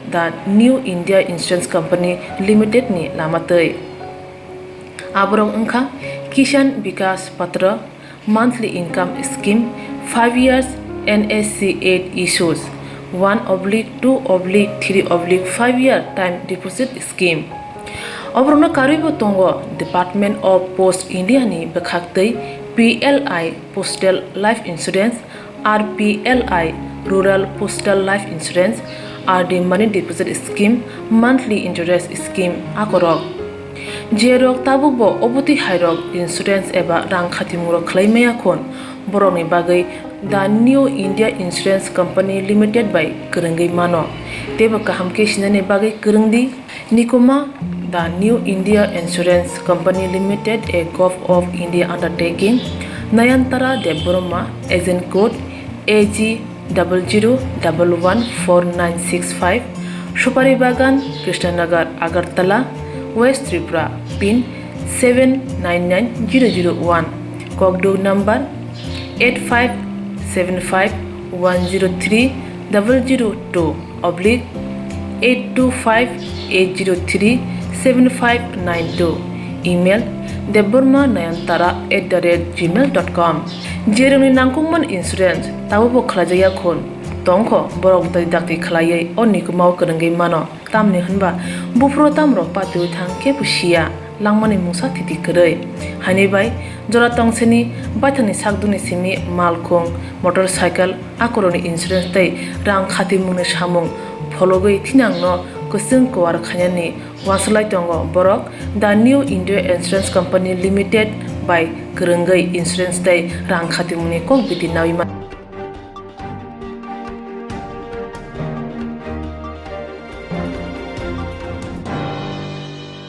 The New India Insurance Company Limited ni lama twi. Aborok wngkha Kishan Vikas Patra, monthly income scheme, five years N S C eight issues, one oblique two oblique three oblique five year time deposit scheme. Oborokno karwibo tongo Department of Post India ni bwkhaktwi P L I Postal Life Insurance, R P L I Rural Postal Life Insurance, R D Money Deposit Scheme, Monthly Interest Scheme akorok. Jerok tabukbo obotwi hairok insurance eba rang khatimungrok khlai maya khun, borokni bagwi The New India Insurance Company Limited bai kwrwngwi mano. Teibo kaham khe sinani bagwi kwrwng di. Nikuma, The New India Insurance Company Limited, a Govt of India undertaking. Nayantara Debbarma, agent code A G double zero double one four nine six five, Supari Bagan, Krishnanagar, Agartala, West Tripura, pin seven nine nine zero zero one, kokduk number eight five seven five one zero three double zero two oblique eight two five eight zero three seven five nine two, email debbarma nayantara at the rate gmail dot com. Jerwngni nangkukmani insurance tabukbo khlaijakya khun tongkho, borok dai dakti khlaiwi o nikumao kwrwngwi mano. Tamni hwnba buphuru tamrok patiwi thang kebo siya, langmani mungsa thiti kwrwi. Haini bai jora tongseni baithangni sakdukni simi malkhung, motorcycle, akorokni insurance tei rang khatimungni samung phologwi thinangno kwchwng kuar khainani uansuk lai tongo borok. The New India Insurance Company Limited bai kwrwngwi insurance tei rang khatimungni kok biti naui mano.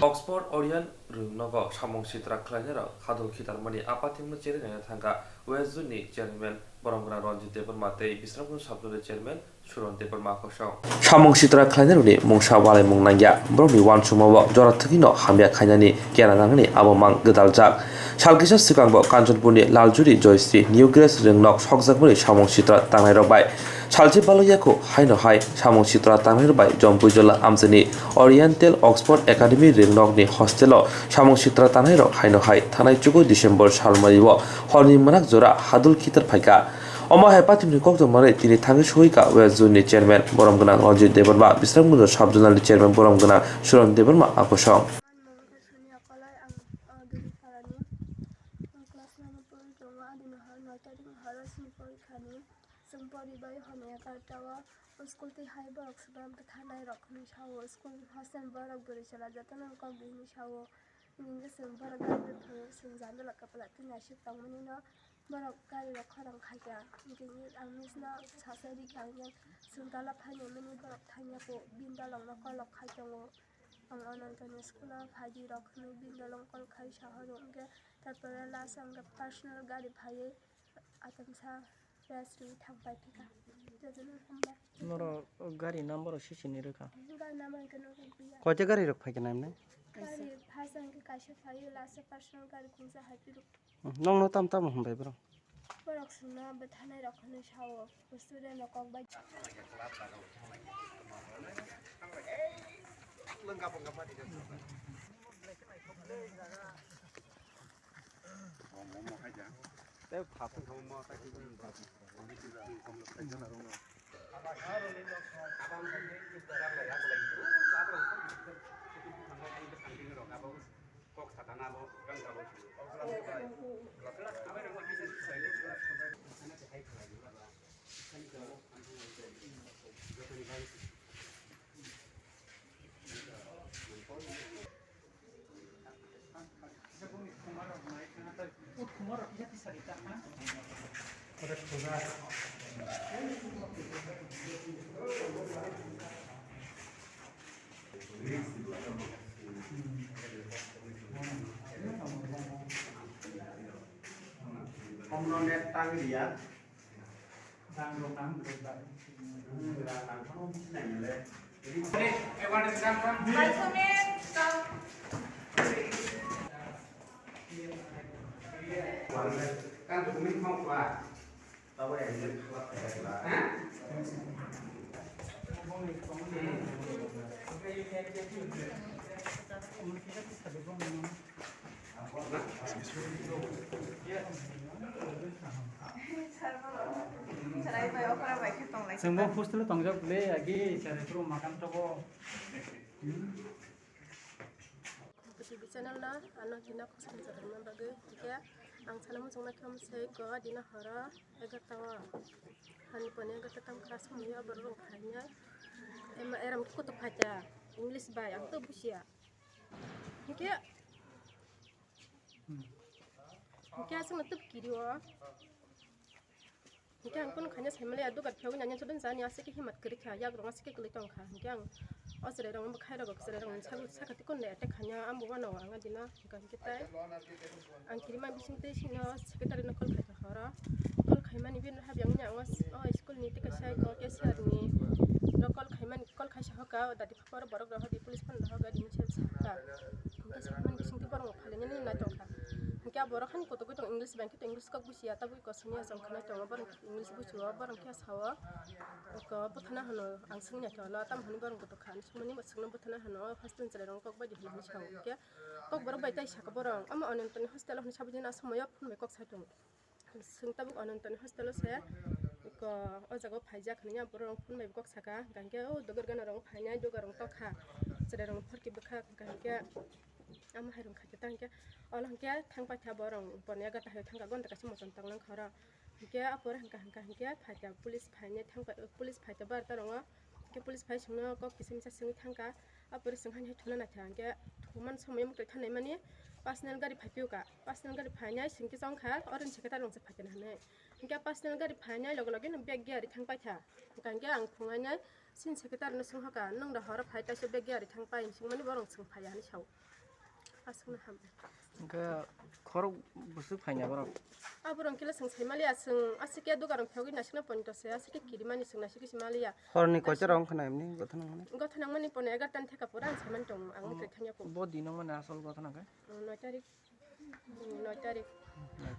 Oxford Oriental rwngnogo samung sitra khlainairok hadul khitarmani apathimno cherwi naina thangkha West Zone ni chairman Borom Gwnang Ranjit Debbarma tei Bisramganj Sub Zone ni chairman Suron Debbarma kosong. Samung sitra khlainairokni mungsa walaimung nangya, borokni uansukmao jora thwgwino hamya khainani kena nangnani abo mang gwdaljak. Sal kisa swkangbo Kanchanpurni Laljuri Joyshri New Grace rwngnok sokjakmani samung sitra tangnairok bai salchi balo yakho haino hai samung sitra tangnairok bai Jompuijola amchaini Oriental Oxford Academy rwngnokni hostelo samung sitra tangnairok haino hai thanai chugo December salmario horni mwnak jora hadul khitar phaikha. Omo hai pathimni koktwma manwi tini thangwi sohika West Zone ni chairman Borom Gwnang Ranjit Debbarma, Bisramganj Sub Zonal ni chairman Borom Gwnang Suron Debbarma a kosong. Ang mung khe Sonia Kolai, ang, uh, Dulipharani. Ang class nine o pori tongo, adini hor noi tarik ni horo sini pori khani. Chwng pori bai hwnwi egarta o school twi hai borok swnam bwtharnai rok hwnwi sao, school hostel borok bwrwi chwla jotono kok di hwnwi sao. Hwnwi chwng borok gari bai phano chwng jandala kwpla twi naisik tongmani no. Borok gari rok khorang khaikha, hwnkhe ang misno sacha rikha, hwnkhe chwng tola phainaimani borok thangya kho, bini dolongno kolok khai tongo. Ang Anantoni school-o phaidi rok hwnwi bini dolong call khai sahoro, hwnkhe tarpore last o hwnkhe personal gari phaiwi atamsa rest rwui thang pai phika. Jotono hambai. Norok gari number rok sisini rwkha? Gari number hwnkhe nukjakliya. Koita gari rok phaikha naimnai? Gari first o hwnkhe kaisa phaiwi, last o personal gari khungsa hai phiruk. Nokno tam tamo hwnbai bro? Borok chwngno bwtharnai rok hwnwi sao, student rok kok bai. Kok sakana bo gangsa bo. Omno net tang riya. Rang rok tang rok ba. Hmm, rang tang phano bisi nai le. Kan kumin khong kwa. Tabo yang dia khalap kaya kula. Ha? Chwng bo hostel o tongjak le agi chwrai phuru makam tobo. T V channel no ano tino khosong chajak bagwi hwnkhe ang sana muchungma khe omo se ko dino horo egarta o hani poni egarta tam class mwnwi o borok rok phainai ema eram kutuk phaikha English bai ang to busia hwnkhe hwnkhe aswkno tub kiri o. Hingke ang kunu khaina saimaliya, dugar phiyogwi nanya chodon jani aswk khe himat kwrwi kha, yak rok aswk khe kwlwi tong kha. Hingke ang o chwrai rok bo khai rok chwrai rok ni sakni sakati kunu attack khaina ang bo uanao ang dino hingka hingke tai ang kirima bising tei sino secretary no call khai kha horo. Call khaimani bini habiyang ni ang o school ni tei kaisa ko cashier ni no call khaimani, call khaisa hoka o dadi phaparo borok rok hodi police phone rok hodi misa sakha. Hingke sakmani bising tei borok phalainani nai tong kha. Hingke a borok hani kotogwi tong English bai khe to English kok busiya tabuk. Kosmia chwng khwnai tongo, borok English buchio, borok khe sao, eko bwthana hwno, ang swngya khe ulo, tamo hwnwi borok kotor kha, swngmani bo swngno bwthana hwno, hostel chwrai rok kok bai di hwnwi sao, hwnkhe kok borok bai tai saka borok, omo Anantoni hostel o hwnwi sabajani, a somoyo phone bai kok sai tongo, swng tabuk Anantoni hostel o se, eko o jaga o phaijak hwnwi borok phone bai kok saka, hwnkhe o dogar gana rok phainai, dogar rok tokha, chwrai rok phorki bwkha, hwnkhe. Amo hai rung kha khe ta hwnkhe, olo hwnkhe thang paikha borok, borni yago ta hai thangkha, gonta kaisa motom tong lang kha oro. Hwnkhe a pore hwnkha hwnkha hwnkhe phaikha police phainai thang pai, police phaikha bar ta rongo. Hwnkhe police phai songno kok kisa misa swngwi thangkha. A pore swng hani hai thuna naikha, hwnkhe thuman somoi mwtai thanai mani personal gari phai phiyokha. Personal gari phainai swngkhe chongkha, oro ni secretary rok se phaikha hinwi. Hwnkhe personal gari phainai loge loge no bag gari thang paikha. Hwnkha hwnkhe ang phungainai sini secretary no swngkha, "Nwng da horo phai kaisa bag gari thang pai," hinwi swngmani borok swng phaiya hinwi sao. Aswkno hambai. Hwnkhe khorok bwswk phaina borok? Aborok kila swng saimaliya, swng aswk khe dugarok phiyogwi naisingno ponito se, aswk khe kirimani swng naisik khe simaliya. Horni koita rok wngkha na emni gotha nangmani? Gotha nangmani pono egarta ni theka pura ang saimani tongo, ang mwtai thangya kho. Bo din wngmani asol gotha nangkhe? Noi tarik. Noi tarik.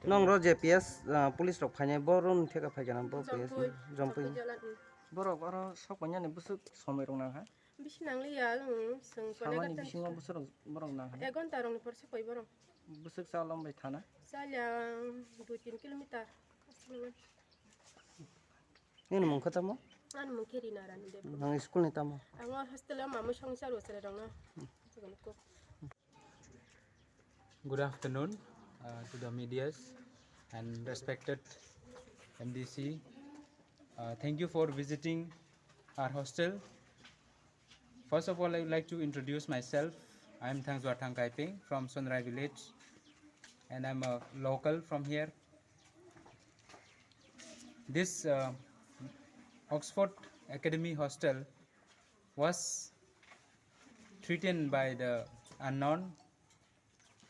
Nong ro J P S, ah, police rok phainai, bo rung theka phaikha na bo P S ni? Jompui. Jompui. Jompui jola, mm. Borok oro sok painani bwswk somoi rok nang ha? Bisi nangliya, mm, swng samani konek bisingo bwswk rok borok nang ha? Ek ghonta rokni por se koi borok. Bwswk chalom bai thana? Chalya, mm, dui tin kilometer. Nini mung kha tamo? Ani mung khe Rina Rani Debbarma. Nang school ni tamo? Ang o hostel o mamwi songwi charo chwrai rokno. Good afternoon, uh, to the medias and respected M D C. Uh, thank you for visiting our hostel. First of all, I would like to introduce myself. I am Thangzwa Thangkaiping from Sonrai village, and I'm a local from here. This, uh, Oxford Academy hostel was threatened by the unknown,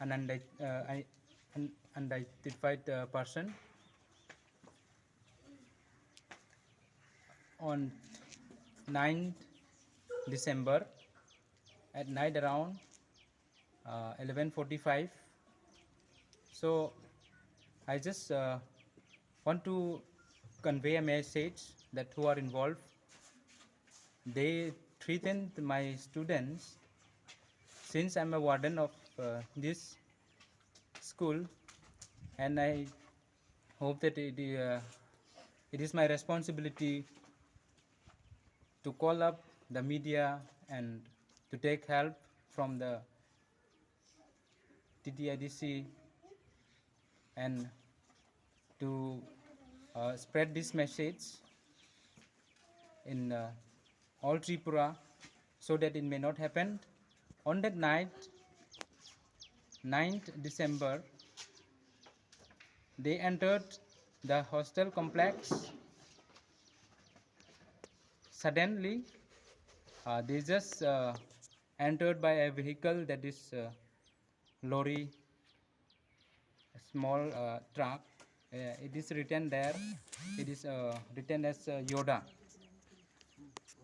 unident-, uh, I-, un-, unidentified, uh, person on ninth December at night around, uh, eleven forty-five. So I just, uh, want to convey a message that who are involved, they threatened my students. Since I'm a warden of, uh, this school, and I hope that it, uh, it is my responsibility to call up the media and to take help from the T T I D C and to, uh, spread this message in, uh, all Tripura so that it may not happen. On that night, ninth December, they entered the hostel complex. Suddenly, uh, they just, uh, entered by a vehicle, that is, uh, lorry, a small, uh, truck. Uh, it is written there. It is, uh, written as, uh, Yoda.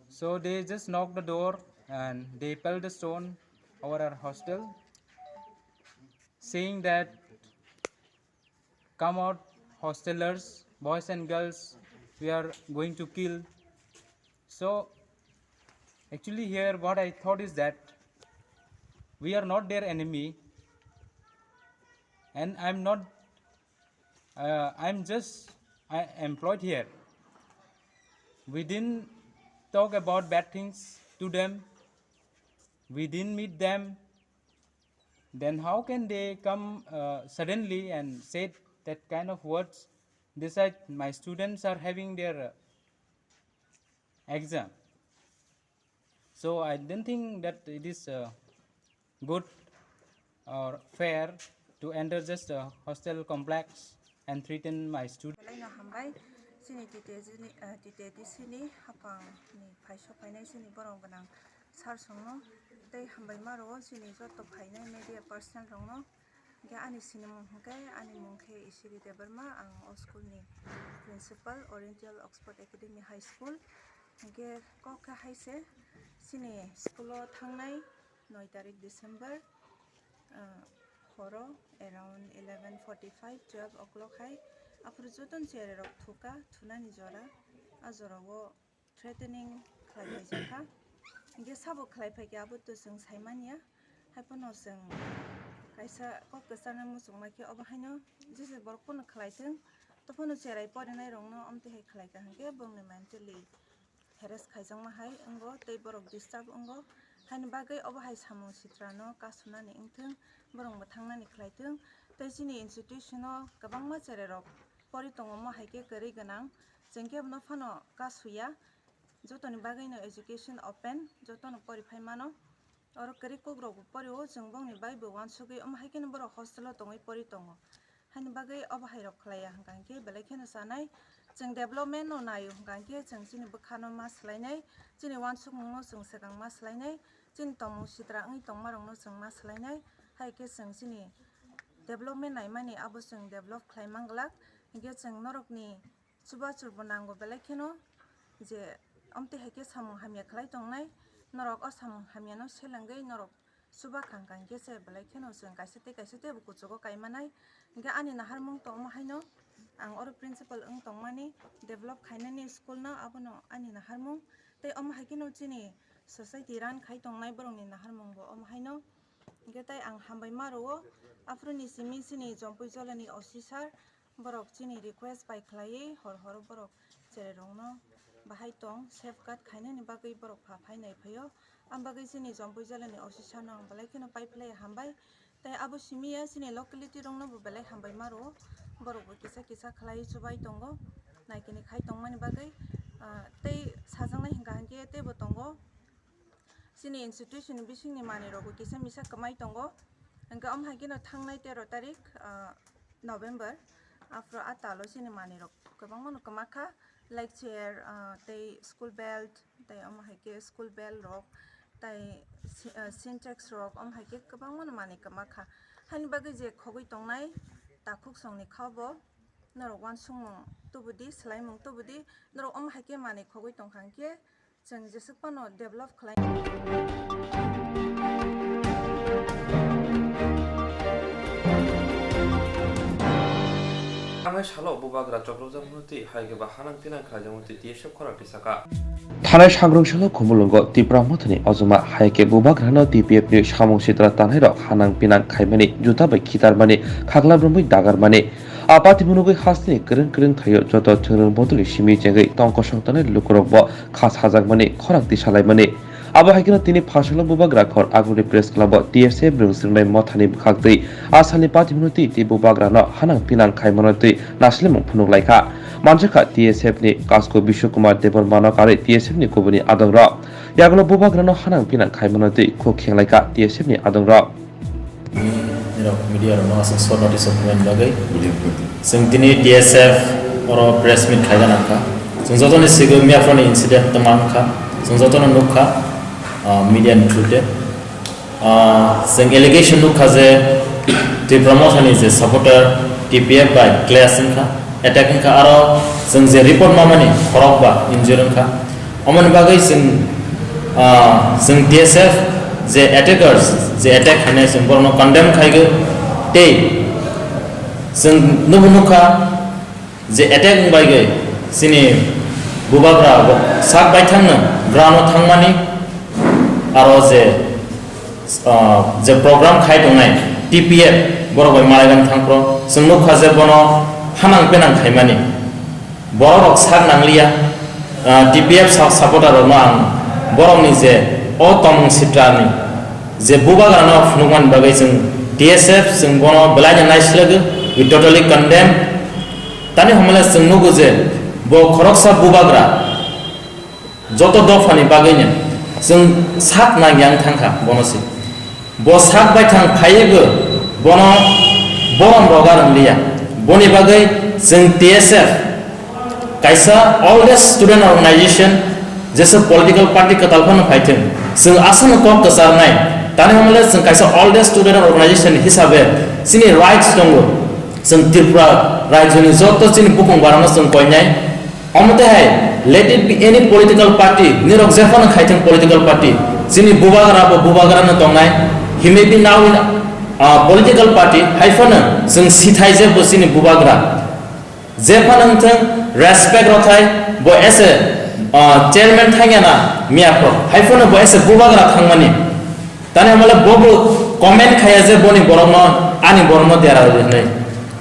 So they just knocked the door and they pelted the stone over our hostel, saying that, "Come out, hostelers, boys and girls, we are going to kill." So actually here what I thought is that we are not their enemy, and I'm not, uh, I'm just, I employed here. We didn't talk about bad things to them. We didn't meet them. Then how can they come, uh, suddenly and say that kind of words? Besides, my students are having their, uh, exam. So I don't think that it is, uh, good or fair to enter just a hostel complex and threaten my student. Belai no hambai. Chini T T A G ni, ah, T T A D C ni haphang ni phaisok phainai chini borok gwnang sir songno tei hambai ma rwo chini joto phainai media person rokno. Hingke ani sinimung hingke ani mung khe Isiri Debbarma, ang o school ni principal, Oriental Oxford Academy High School. Hingke kok khe hai se chini school o thangnai noi tarik December, ah, horo around eleven forty-five, twelve o'clock hai aphuru jotono cherai rok thuka, thunani jora, a jora o threatening khlai phai jakha. Hingke sabo khlai phai khe abo to chwng sai manya. Hai phano chwng kaisa kok kwchangma muchungma khe obo haino jesa borok phano khlai thung. To phano cherai porinai rokno omtwi hai khlai kha hingke bongni mentally harass khaijakma hai wngo tei borok disturb wngo. Haini bagwi obo hai samung sitrano kasunani wngthung, borok mwthangnani khlai thung. Tei chini institution o kwbangma cherai rok pori tongo, omo hai khe kwrwi gwnang. Chwng khe bono phano kasuya. Jotoni bagwino education open, jotono pori phai mano. Oro kwrwi kokrokbo porio, chwng bongni bai bo uansugwi, omo hai kheno borok hostel o tongwi pori tongo. Haini bagwi obo hai rok khlaiya hwnkha hwnkhe belai kheno chanai. Chwng development no naio hwnkha hwnkhe chwng chini bwkhano ma swlainai, chini uansukmungno chwng swkang ma swlainai, chini tongmung sitra wngwi tongmarokno chwng ma swlainai. Hai khe chwng chini development naimani abo chwng develop khlai manglak. Hwnkhe chwng norokni chubachu bo nango belai kheno je omtwi hai khe samung hamya khlai tongnai, norok o samung hamyano selengwi norok chuba kha hwnkha hwnkhe se belai kheno chwng kaisa tei kaisa tei bo kuchugo kai manai. Hwnkhe ani naharmung to omo haino ang oro principal wng tongmani, develop khainani school no abono ani naharmung tei omo hai kheno chini society run khai tongnai borokni naharmung bo omo haino. Hwnkhe tei ang hambai ma rwo aphuru ni simi chini Jompui Jolani O C sir, borok chini request bai khlaiwi hor horo borok cherai rokno bahai tong safeguard khainani bagwi borok pha phai nai phaio. Am bagwi chini Jompui Jolani O C sir no ang belai kheno pai phlai hambai. Tei abo simi ya chini locality rokno bo belai hambai ma rwo, borok bo kisa kisa khlai chubai tongo, naikini khai tongmani bagwi, ah, tei sajaknai hwnkha hwnkhe teibo tongo. Chini institution ni bisingni manwi rokbo kisa misa kwmai tongo. Hwnkhe omo hai kheno thangnai tero tarik, ah, November, aphuru a talo chini manwi rok kwbangmano kwma kha, like chair, ah, tei school belt, tei omo hai khe school bell rok, tei si-, ah, Sintex rok, omo hai khe kwbangmano manwi kwma kha. Haini bagwi je khogwi tongnai takhuk songni kha bo norok uansukmung tubudi, swlaimung tubudi, norok omo hai khe manwi khogwi tongkha hwnkhe, chwng jeswk phano develop khlai. Thangnai salo bubagra chopropjak mwnwi twi hai khe ba hanang pinang khlaijak mwnwi twi T S F khorang tisaka. Thanai sangrong salo Khumulwngo Tipra Mothani ojoma hai khe bubagrano T P F ni samung sitra tanai rok hanang pinang khaimani juta bai khitarmani khaklam romwi dagarmani. A pati munugwi hasteni kwrwng kwrwng thaio joto thwngrwng bodolni simi chengwi tongkosong tanai lukurokbo kha sajakmani khorang tisalaimani. Abo hai kheno tini Phasalok Bubagra khor Aguni Press Club o T S F rwng swrwngnai mothani bwkhak twi a salni pati munugwi twi bubagrano hanang pinang khaimano twi naislemung phunuk laikha. Manjakha T S F ni Kasko Bishu Kumar Debbarmano karwi T S F ni kubuni adongrok. Yagulo bubagrano hanang pinang khaimano twi khuk khenglaikha T S F ni adongrok. Nirok media rokno aswk short notice o phaimani bagwi. Chwng tini T S F oro press meet khaina nangkha. Chwng jotoni sigo miyaphorni incident twma wngkha. Chwng jotono nukha, ah, media ni through te. Ah, chwng allegation nukha je Tipra Mothani je supporter T P F bai clash wngkha, attack wngkha, aro chwng je report mamani khorokba injure wngkha. Omoni bagwi chwng, ah, chwng T S F je attackers, je attack khainai chwng borokno condemn khaigo tei chwng nubo nukha je attack wngbaigwi chini bubagra bo sak baithangno ground o thangmani aro je, ah, je program khai tongnai T P F borok bai malaigan thangphro chwng nukha je bono hanang penang khaimani. Borok rok sak nangliya, ah, T P F sa-, supporter rokno ang borokni je o tongmung sitrani je bubagrano phunukmani bagwi chwng T S F chwng bono belaino naisilaigo, we totally condemn. Tani hwnmale chwng nugo je bo khoroksa bubagra joto dophani bagwino chwng sak nangya wng thangkha bono se. Bo sak baithang phaiwi bo bono borom rogar wngliya. Boni bagwi chwng T S F Kaisa oldest student organization, jesa political party kwtal phano phaithwng, chwng aswkno kok kwcharnai. Tani hwnle chwng kaisa oldest student organization hisabe chini rights tongo. Chwng Tripura rajyoni joto chini bukung barano chwng koinai. Omo tei hai, let it be any political party, nirok jephano khaithwng political party, chini bubagra bo bubagrano tongnai. He may be now in, uh, political party, hai phano chwng sithai je bo chini bubagra. Jephano wngthwng, respect rwthai, bo as a, uh, chairman thangya na miyaphok, hai phano bo as a bubagra thangmani. Tani hamale bobo comment khaya je boni borokno, ani borokno dera rwi hwnwi.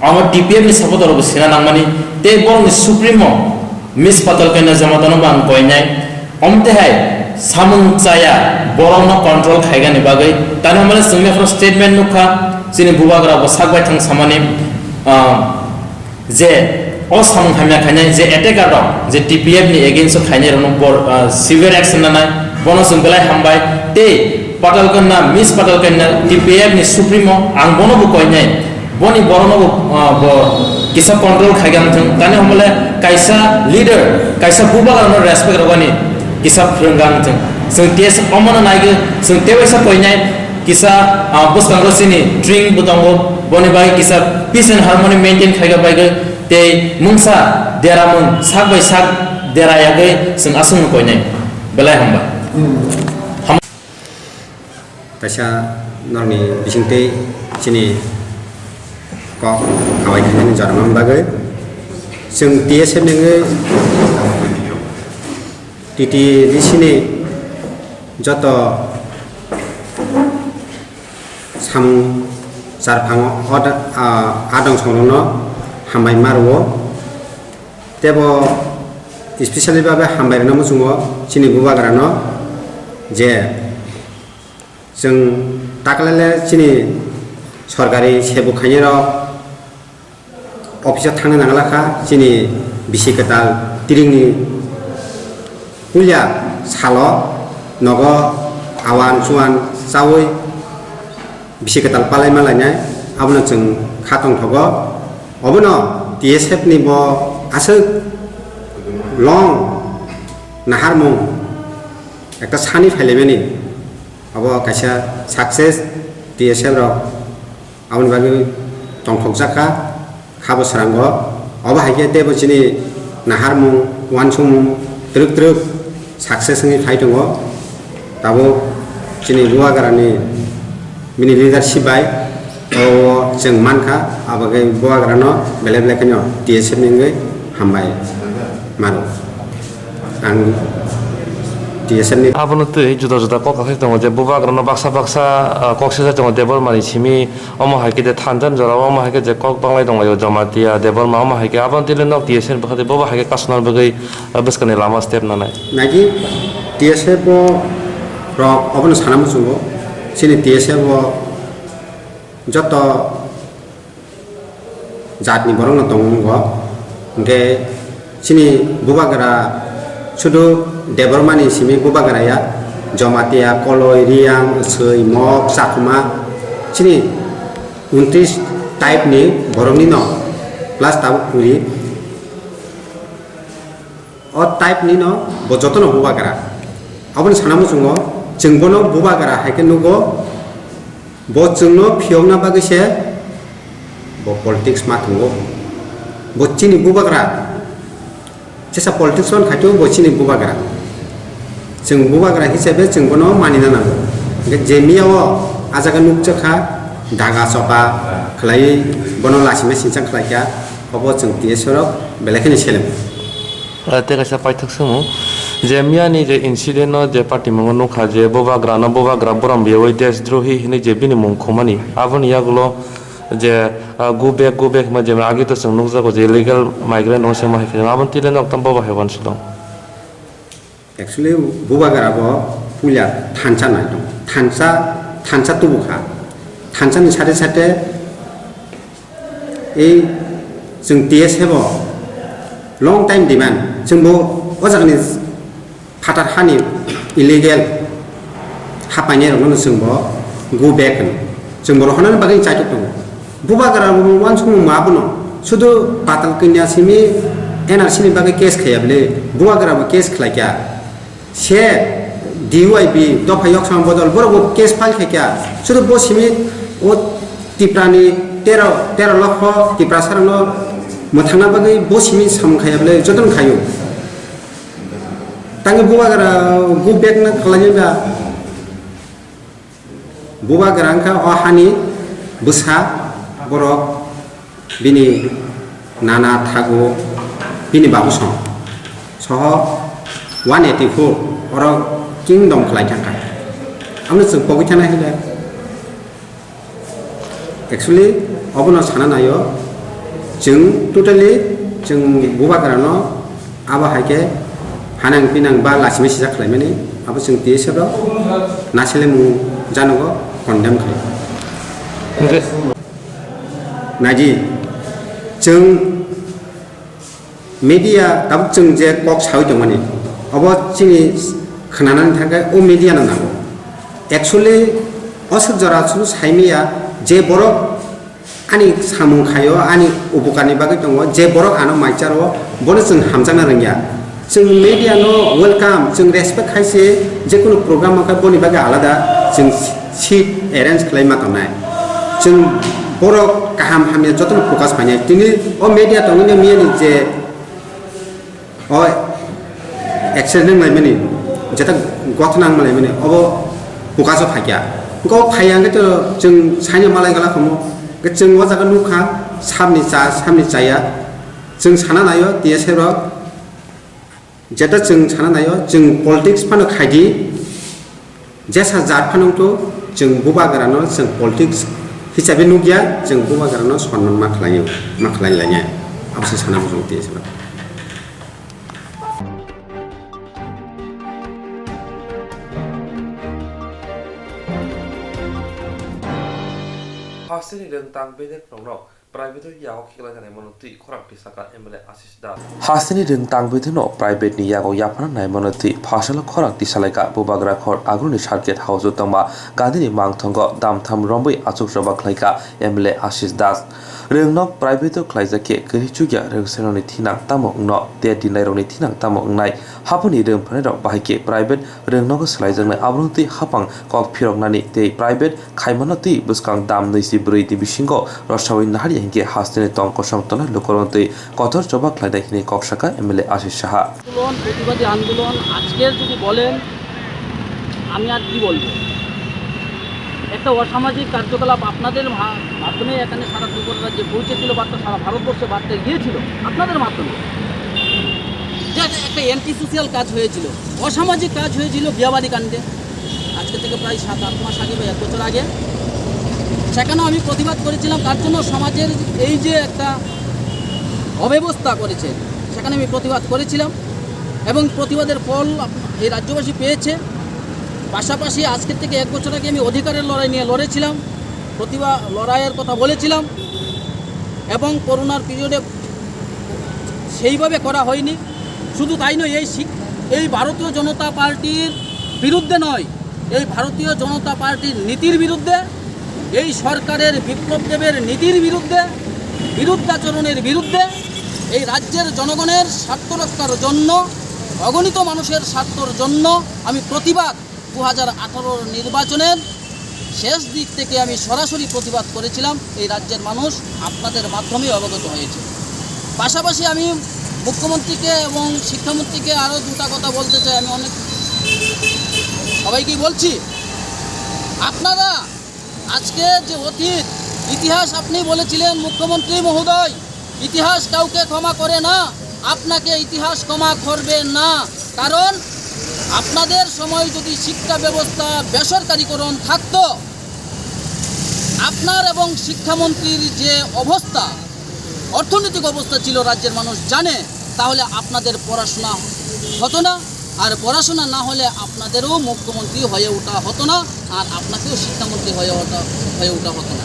Omo T P F ni supporter rokbo sina nangmani, tei borokni supremo Miss Patal Kanya Jamata no bo ang koinai. Omo tei hai samung chaya borokno control khaigani bagwi. Tani hamale chwngni phoro statement nukha, chini bubagra bo sak bai thang samani, ah, je o samung hamya khainai, je attacker rok, je T P F ni against o khainai rokno bor-, ah, severe action nanai, bono chwng belai hambai. Tei Patal Kanya, Miss Patal Kanya, T P F ni supremo, ang bono bo koinai, boni borokno bo, ah, bo kisa control khaiga wngthwng. Tani hwnle kaisa leader, kaisa bubagrano respect rwgani kisa phwrwngga wngthwng. Chwng T S F omono naigwi, chwng tebaisa koinai, kisa, ah, bwskango chini drink bo tongo, boni bagwi kisa peace and harmony maintain khaiga bagwi, tei mungsa deramung sak bai sak dera yagwi chwng aswkno koinai. Belai hambai. Ham- Kaisa norokni bisingtwi chini kok hambai khainani jorma bagwi chwng T S F ni wngwi T T D C ni joto samung charphango o da-, a, adong songrokno hambai ma rwo. Tebo specially babe hambai rwna muchungo chini bubagrano je chwng taklele chini sorkari sebuk khainai rok office o thangna nangla kha, chini bisi kwtal tiringni puila salo nogo awan chuan chaui bisi kwtal palai ma lainai, abono chwng kha tongthogo. Obono T S F ni bo aswk long naharmung ekta sani phailaimani, abo kaisa success T S F rok aboni bagwi tongthokjak kha, khabo srango. Obo hai khe teibo chini naharmung, uansukmung twrwk twrwk success wngwi phai tongo. Tabuk chini bubagrani bini leadership bai o chwng mankha, abo khe bubagrano belai belai kheno T S F ni wngwi hambai mano. Ang T S F ni. Abono twi juda juda kok kakhai tongo je bubagrano baksa baksa, ah, kok sijak tongo Debbarmani simi, omo hai khe de thansa ni jora omo hai khe je kok banglai tonglaio Jamatia, Debbarma omo hai khe aboni twi le nok T S F ni bwkha tei bobo hai khe kasonani bagwi, ah, bwskangni lama step nanai. Nagi T S F o rok obono sana muchungo, chini T S F o joto jatni borokno tongo. Hwnkhe chini bubagra sudu Debbarmani simi bubagra ya, Jamatia, Koloi, Riang, Swoi, Mok, Chakma, chini untris type ni borokni no plus tabuk puri. O type ni no bo jotono bubagra. Aboni sana muchungo chwng bono bubagra hai khe nugo. Bo chwngno phiyokna bagwi se bo politics ma thwngo. Bo chini bubagra. Jesa politics on khaito bo chini bubagra. Chwng bubagra hisabe chwng bono manina nango. Hwnkhe je miya o ah jaga nukjak kha daga choka khlaiwi bono lasima singchang khlai kha, obo chwng T S F rok belai kheno seleng. Ah, tei kaisa paithak swngmung, je miyani je incident no je patimungo nukha je bubagra no bubagra borom riyawi deshdrohi hinwi je bini mung khumani, aboni yagulo je, ah, go back, go back hwnma je agi to chwng nukjago je illegal migrant rok se ma hai khe aboni twi le nok tamo bo hai uansukdong. Actually, bubagra bo puila thansa nai tong, thansa, thansa tubu kha, thansa ni sate sate ei chwng T S F o long time demand, chwng bo o jaga ni phatar hani illegal ha painai rokno chwng bo go back hwno. Chwng bo rohornani bagwi chaitok tongo. Bubagra bo uansukmung ma bono sudu Patal Kanya simi N R C ni bagwi case khaiya bwle, Bubagra bo case khlaikha. Se D Y B dopha yoksam bodol, borok bo case file khaikha. Sudu bo simi o Tipra ni tero, tero lokho Tiprasa rokno mwthangna bagwi bo simi samung khaiya bwle, jotono khaio. Tangwi Bubagra go back na khlainai ba? Bubagra wngkha o hani bwsa borok, bini nana thago, bini babu song soho one eighty four oro kingdom khlai thangkha. Amno chwng pogwi thana hile, actually, obono sana naio, chwng totally chwng Bubagrano abo hai khe hanang pinang ba lachimai sijak khlaimani, abo chwng T S F rok naisile mung janogo condemn khlai. Naidi, chwng media tabuk chwng je kok sawi tongmani, obo chini khwnanani thangkhe o media no nango. Actually, o swk jora chwng saimaya je borok ani samung khaio, ani upokarni bagwi tongo, je borok ano maicharo, bono chwng hamjakna rwngya. Chwng media no welcome, chwng respect khai se je kunu program wngkha boni bagwi alada chwng seat arrange khlai ma tongnai. Chwng borok kaham hamya jotono focus painai. Tini o media tongwi miyani je o accident wng laimani, jeta gothna wng laimani, obo focus o phaikya. Go phaiya hwnkhe to chwng saino malai gala khomo. Hwnkhe chwng o jaga nukha, sabni cha, sabni chaya. Chwng sana naio T S F rok. Jeta chwng sana naio, chwng politics phano khaidi, jesa jat phano wngthu, chwng Bubagrano chwng politics hisabe nukya, chwng Bubagrano sonman ma khlaio, ma khlai lainai. Abo se sana muchungo T S F rok. Hasteni rwngtang bedekhrokno private-o yago khiklai nai mano twi khorang tisaka M L A Ashish Das. Hasteni rwngtang bedekno private-ni yago yaphana nai mano twi pharsalo khorang tisalaika Bubagra khor agroni circuit house-o tongma Gandhini mangthongo damtham romwi achuk choba khlaika M L A Ashish Das. Rwngnok private-o khlaijak khe kwrwi chukya rwngsengnokni thinang tamo wngno, te dinnairokni thinang tamo wngnai, haboni rwngphanairok bahai khe private rwngnogo swlaijaknai, abono twi hapang kok phiroknani tei private khaimano twi bwskang dam nwi si bwrwi ni bisingo rwsaui naharya hinkhe hasteni tong kosong tongnai lukurokno twi kotor choba khlainai hinwi kok saka M L A Ashish Saha. আন্দোলন, প্রতিবাদী আন্দোলন আজকের যদি বলেন, আমি আর কি বলবো? একটা অসামাজিক কার্যকলাপ আপনাদের মা-, মাধ্যমে এখানে সারা ত্রিপুরা রাজ্যে পৌঁছেছিল, বার্তা সারা ভারতবর্ষে বার্তা গিয়েছিল আপনাদের মাধ্যমে। যে একটা অ্যান্টি সোশিয়াল কাজ হয়েছিল, অসামাজিক কাজ হয়েছিল বিয়াবাড়ি কাণ্ডে, আজকে থেকে প্রায় সাত আট মাস আগে বা এক বছর আগে। সেখানেও আমি প্রতিবাদ করেছিলাম, তার জন্য সমাজের এই যে একটা অব্যবস্থা করেছে, সেখানে আমি প্রতিবাদ করেছিলাম এবং প্রতিবাদের ফল আপ-, এই রাজ্যবাসী পেয়েছে। পাশাপাশি আজকের থেকে এক বছর আগে আমি অধিকারের লড়াই নিয়ে লড়েছিলাম, প্রতিবাদ লড়াইয়ের কথা বলেছিলাম এবং করোনার পিরিয়ডে সেইভাবে করা হয়নি। শুধু তাই নয়, এই শিক-, এই ভারতীয় জনতা পার্টির বিরুদ্ধে নয়, এই ভারতীয় জনতা পার্টির নীতির বিরুদ্ধে, এই সরকারের বিপ্লব দেবের নীতির বিরুদ্ধে, বিরুদ্ধাচরণের বিরুদ্ধে এই রাজ্যের জনগণের স্বার্থ রক্ষার জন্য, অগণিত মানুষের স্বার্থর জন্য আমি প্রতিবাদ দু হাজার আঠারোর নির্বাচনের শেষ দিক থেকে আমি সরাসরি প্রতিবাদ করেছিলাম। এই রাজ্যের মানুষ আপনাদের মাধ্যমেই অবগত হয়েছে। পাশাপাশি আমি মুখ্যমন্ত্রীকে এবং শিক্ষামন্ত্রীকে আরও দুটা কথা বলতে চাই। আমি অনেক সবাইকেই বলছি, আপনারা আজকে যে অতীত ইতিহাস আপনি বলেছিলেন মুখ্যমন্ত্রী মহোদয়, ইতিহাস কাউকে ক্ষমা করে না, আপনাকে ইতিহাস ক্ষমা করবে না। কারণ আপনাদের সময় যদি শিক্ষা ব্যবস্থা বেসরকারীকরণ থাকতো, আপনার এবং শিক্ষামন্ত্রীর যে অবস্থা, অর্থনৈতিক অবস্থা ছিল রাজ্যের মানুষ জানে, তাহলে আপনাদের পড়াশোনা হতো না, আর পড়াশোনা না হলে আপনাদেরও মুখ্যমন্ত্রী হয়ে ওঠা হতো না, আর আপনাকেও শিক্ষামন্ত্রী হয়ে ওঠা, হয়ে ওঠা হতো না।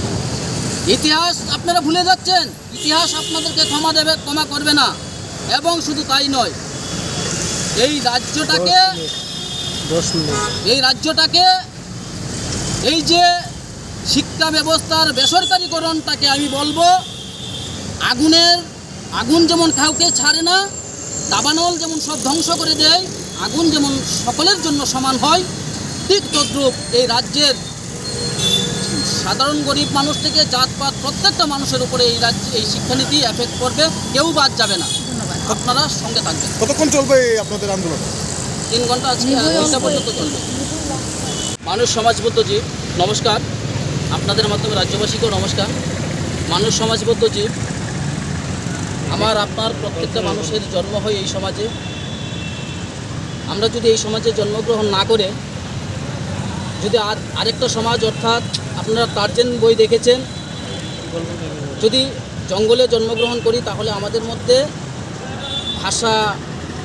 ইতিহাস আপনারা ভুলে যাচ্ছেন, ইতিহাস আপনাদেরকে ক্ষমা দেবে, ক্ষমা করবে না। এবং শুধু তাই নয়, এই রাজ্যটাকে, দশ মিনিট, দশ মিনিট। এই রাজ্যটাকে, এই যে শিক্ষা ব্যবস্থার বেসরকারীকরণটাকে আমি বলবো আগুনের আগুন যেমন কাউকে ছাড়ে না, দাবানল যেমন সব ধ্বংস করে দেয়, আগুন যেমন সকলের জন্য সমান হয়, ঠিক তদ্রূপ এই রাজ্যের সাধারণ গরিব মানুষ থেকে জাতপাত প্রত্যেকটা মানুষের উপরে এই রাজ্যে এই শিক্ষানীতি এফেক্ট করবে, কেউ বাদ যাবে না। ধন্যবাদ। আপনারা সঙ্গে থাকবেন। কতক্ষণ চলবে এই আপনাদের আন্দোলন? তিন ঘন্টা, আজকে দুইটা পর্যন্ত চলবে। মানুষ সমাজ বুদ্ধিজীব, নমস্কার। আপনাদের মাধ্যমে রাজ্যবাসীকেও নমস্কার। মানুষ সমাজ বুদ্ধিজীব, আমার আপনার প্রত্যেকটা মানুষের জন্ম হয় এই সমাজে। আমরা যদি এই সমাজে জন্মগ্রহণ না করে যদি আর আরেকটা সমাজ, অর্থাৎ আপনারা টার্জেন বই দেখেছেন, যদি জঙ্গলে জন্মগ্রহণ করি, তাহলে আমাদের মধ্যে ভাষা,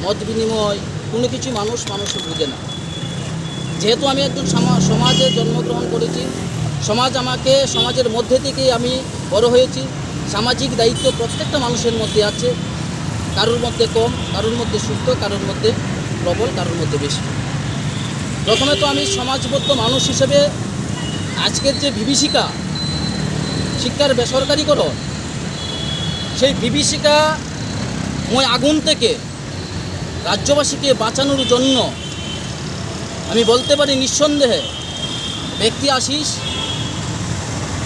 মত বিনিময়, কোনো কিছু মানুষ মানুষ বুঝে না। যেহেতু আমি একজন সমা-, সমাজে জন্মগ্রহণ করেছি, সমাজ আমাকে, সমাজের মধ্যে থেকেই আমি বড় হয়েছি। সামাজিক দায়িত্ব প্রত্যেকটা মানুষের মধ্যে আছে, কারোর মধ্যে কম, কারোর মধ্যে সুপ্ত, কারোর মধ্যে প্রবল, কারোর মধ্যে বেশি। প্রথমে তো আমি সমাজবদ্ধ মানুষ হিসেবে আজকের যে বিভীষিকা, শিক্ষার বেসরকারীকরণ, সেই বিভীষিকাময় আগুন থেকে রাজ্যবাসীকে বাঁচানোর জন্য আমি বলতে পারি নিঃসন্দেহে ব্যক্তি আশিস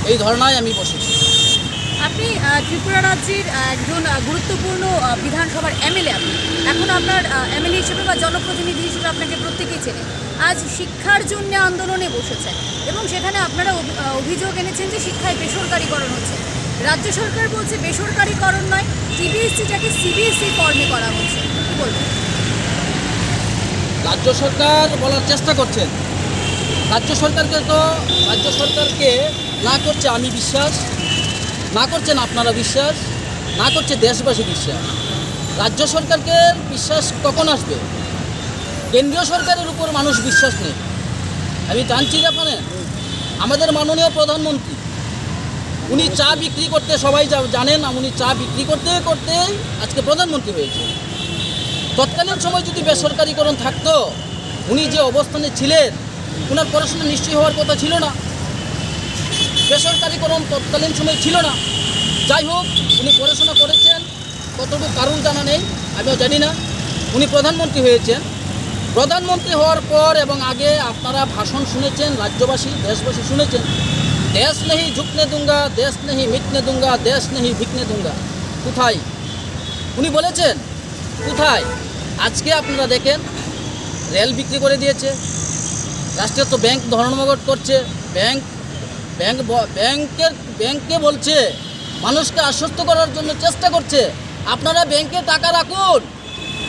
এই ধর্নায় আমি বসেছি। আপনি, আহ, ত্রিপুরা রাজ্যের, আহ, একজন, আহ, গুরুত্বপূর্ণ, আহ, বিধানসভার এমএলএ। আপনি এখন আপনার, আহ, এমএলএ হিসেবে বা জনপ্রতিনিধি হিসেবে আপনাকে প্রত্যেকেই চেনে। আজ শিক্ষার জন্য আন্দোলনে বসেছেন এবং সেখানে আপনারা অভি-, আহ, অভিযোগ এনেছেন যে শিক্ষায় বেসরকারীকরণ হচ্ছে। রাজ্য সরকার বলছে বেসরকারীকরণ নয়, সিবিএসইটাকে সিবিএসই ফর্মে করা হচ্ছে। কি বলবেন? রাজ্য সরকার বলার চেষ্টা করছেন। রাজ্য সরকারকে তো, রাজ্য সরকারকে না করছে আমি বিশ্বাস, না করছেন আপনারা বিশ্বাস, না করছে দেশবাসী বিশ্বাস। রাজ্য সরকারকে বিশ্বাস কখন আসবে? কেন্দ্রীয় সরকারের উপর মানুষ বিশ্বাস নেই। আমি জানছি যে, মানে, আমাদের মাননীয় প্রধানমন্ত্রী, উনি চা বিক্রি করতে, সবাই জা-, জানেন, উনি চা বিক্রি করতে করতে আজকে প্রধানমন্ত্রী হয়েছে। তৎকালীন সময় যদি বেসরকারীকরণ থাকতো, উনি যে অবস্থানে ছিলেন, ওনার পড়াশোনা নিশ্চয়ই হওয়ার কথা ছিল না। বেসরকারীকরণ তৎকালীন সময় ছিল না। যাই হোক, উনি পড়াশোনা করেছেন, কতটুকু কারণ জানা নেই, আমিও জানি না। উনি প্রধানমন্ত্রী হয়েছেন। প্রধানমন্ত্রী হওয়ার পর এবং আগে আপনারা ভাষণ শুনেছেন, রাজ্যবাসী, দেশবাসী শুনেছেন, "দেশ নেহি ঝুকনে দুঙ্গা, দেশ নেহি মিটনে দুঙ্গা, দেশ নেহি ভিকনে দুঙ্গা।" কোথায় উনি বলেছেন? কোথায়? আজকে আপনারা দেখেন, রেল বিক্রি করে দিয়েছে, রাষ্ট্রায়ত্ত ব্যাংক ধর্মঘট করছে, ব্যাংক, ব্যাংক ব-, ব্যাংকের, ব্যাংকে বলছে, মানুষকে আশ্বস্ত করার জন্য চেষ্টা করছে, "আপনারা ব্যাংকে টাকা রাখুন।"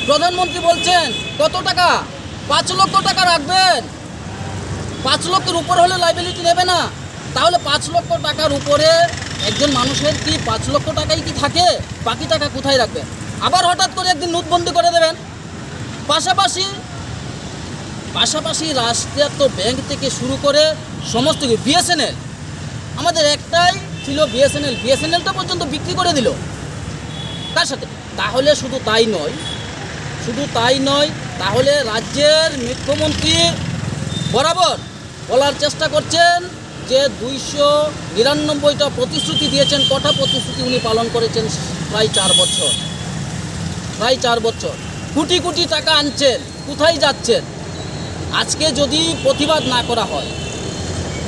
প্রধানমন্ত্রী বলছেন, "কত টাকা?" "পাঁচ লক্ষ টাকা রাখবেন।" পাঁচ লক্ষের উপর হলে লায়াবিলিটি নেবে না। তাহলে পাঁচ লক্ষ টাকার উপরে একজন মানুষের কি পাঁচ লক্ষ টাকাই কি থাকে? বাকি টাকা কোথায় রাখবেন? আবার হঠাৎ করে একদিন নোটবন্দি করে দেবেন। পাশাপাশি, পাশাপাশি রাষ্ট্রায়ত্ত ব্যাংক থেকে শুরু করে সমস্ত কিছু, বিএসএনএল, আমাদের একটাই ছিল বিএসএনএল, বিএসএনএলটা পর্যন্ত বিক্রি করে দিল। কার সাথে? তাহলে শুধু তাই নয়, শুধু তাই নয়, তাহলে রাজ্যের মুখ্যমন্ত্রী বরাবর বলার চেষ্টা করছেন যে দুইশো নিরানব্বইটা প্রতিশ্রুতি দিয়েছেন, কটা প্রতিশ্রুতি উনি পালন করেছেন? প্রায় চার বছর, প্রায় চার বছর। কোটি কোটি টাকা আনছেন, কোথায় যাচ্ছেন? আজকে যদি প্রতিবাদ না করা হয়,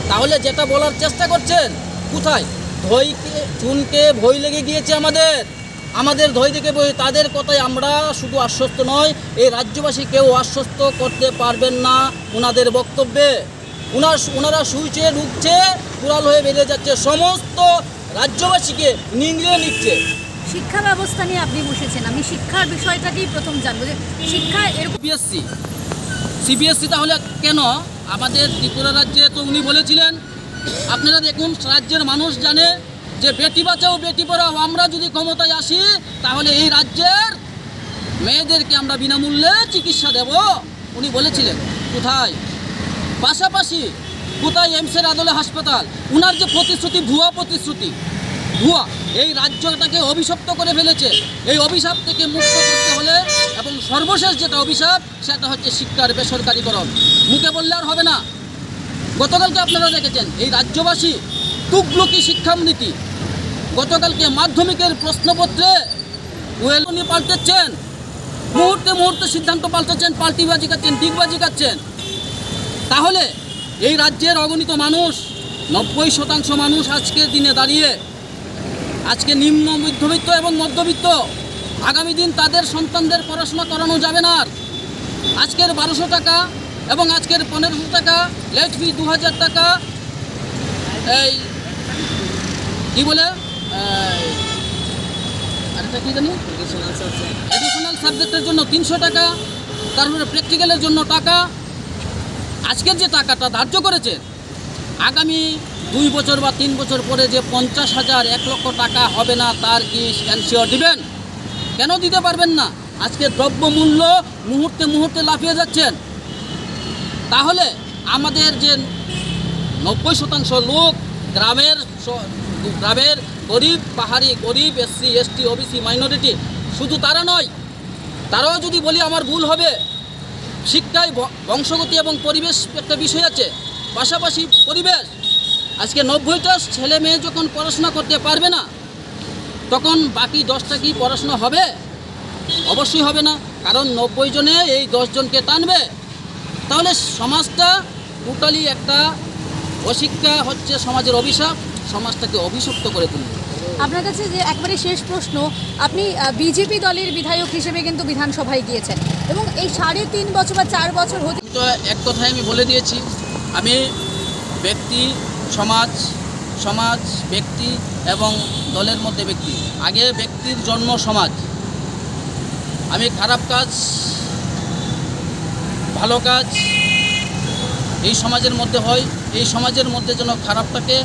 তাহলে যেটা বলার চেষ্টা করছেন, কোথায়? ধইকে, চুনকে ভয় লেগে গিয়েছে আমাদের। আমাদের ধই দেখে বই, তাদের কথায় আমরা শুধু আশ্বস্ত নয়, এই রাজ্যবাসী কেউ আশ্বস্ত করতে পারবেন না ওনাদের বক্তব্যে। ওনার, ওনারা শুইছে, রুখছে, কুড়াল হয়ে বেরিয়ে যাচ্ছে, সমস্ত রাজ্যবাসীকে নিংড়ে নিচ্ছে। শিক্ষা ব্যবস্থা নিয়ে আপনি বসেছেন, আমি শিক্ষার বিষয়টাকেই প্রথম জানবো যে শিক্ষা এরকম সিবিএসসি, সিবিএসসি তাহলে কেন? আমাদের ত্রিপুরা রাজ্যে তো উনি বলেছিলেন, আপনারা দেখুন, রাজ্যের মানুষ জানে যে বেটি বাঁচাও বেটি পড়াও, আমরা যদি ক্ষমতায় আসি তাহলে এই রাজ্যের মেয়েদেরকে আমরা বিনামূল্যে চিকিৎসা দেব, উনি বলেছিলেন। কোথায়? পাশাপাশি কোথায় এইমসের আদলে হাসপাতাল? ওনার যে প্রতিশ্রুতি, ভুয়া প্রতিশ্রুতি, ভুয়া। এই রাজ্যটাকে অভিশপ্ত করে ফেলেছে। এই অভিশাপ থেকে মুক্ত করতে হলে, এবং সর্বশেষ যেটা অভিশাপ, সেটা হচ্ছে শিক্ষার বেসরকারীকরণ। মুখে বললে আর হবে না। গতকালকে আপনারা দেখেছেন, এই রাজ্যবাসী তুগলকি শিক্ষানীতি, গতকালকে মাধ্যমিকের প্রশ্নপত্রে ওয়েল উনি পাল্টাচ্ছেন, মুহূর্তে মুহূর্তে সিদ্ধান্ত পাল্টাচ্ছেন, পাল্টিবাজি করছেন, ডিগবাজি করছেন। তাহলে এই রাজ্যের অগণিত মানুষ, নব্বই শতাংশ মানুষ আজকের দিনে দাঁড়িয়ে, আজকে নিম্ন মধ্যবিত্ত এবং মধ্যবিত্ত, আগামী দিন তাদের সন্তানদের পড়াশোনা করানো যাবে না আর। আজকের বারোশো টাকা এবং আজকের পনেরোশো টাকা, লেট ফি দু হাজার টাকা, এই কি বলে, এই আরেকটা কি জানি, অ্যাডিশনাল সাবজেক্টের জন্য তিনশো টাকা, তারপরে প্র্যাকটিক্যালের জন্য টাকা। আজকের যে টাকাটা ধার্য করেছে, আগামী দুই বছর বা তিন বছর পরে যে পঞ্চাশ হাজার, এক লক্ষ টাকা হবে না, তার কি এনশিওর দিবেন? কেন দিতে পারবেন না? আজকে দ্রব্যমূল্য মুহূর্তে মুহূর্তে লাফিয়ে যাচ্ছেন। তাহলে আমাদের যে নব্বই শতাংশ লোক গ্রামের স-, গ্রামের গরিব, পাহাড়ি, গরিব, এসসি, এসটি, ওবিসি, মাইনরিটি, শুধু তারা নয়, তারাও যদি বলি আমার ভুল হবে। শিক্ষায় ব-, বংশগতি এবং পরিবেশ একটা বিষয় আছে, পাশাপাশি পরিবেশ। আজকে নব্বইটা ছেলে মেয়ে যখন পড়াশোনা করতে পারবে না, তখন বাকি দশটা কি পড়াশোনা হবে? অবশ্যই হবে না, কারণ নব্বই জনে এই দশ জনকে টানবে। তাহলে সমাজটা টোটালি একটা অশিক্ষা হচ্ছে সমাজের অভিশাপ, সমাজটাকে অভিশপ্ত করে তুলবে। আপনার কাছে যে একবারে শেষ প্রশ্ন, আপনি বিজেপি দলের বিধায়ক হিসেবে কিন্তু বিধানসভায় গিয়েছেন এবং এই সাড়ে তিন বছর বা চার বছর হতে আমি তো এক কথায় আমি বলে দিয়েছি, আমি ব্যক্তি, সমাজ, সমাজ, ব্যক্তি এবং দলের মধ্যে ব্যক্তি। আগে ব্যক্তির জন্ম সমাজ। আমি খারাপ কাজ, ভালো কাজ এই সমাজের মধ্যে হয়, এই সমাজের মধ্যে যেন খারাপটাকে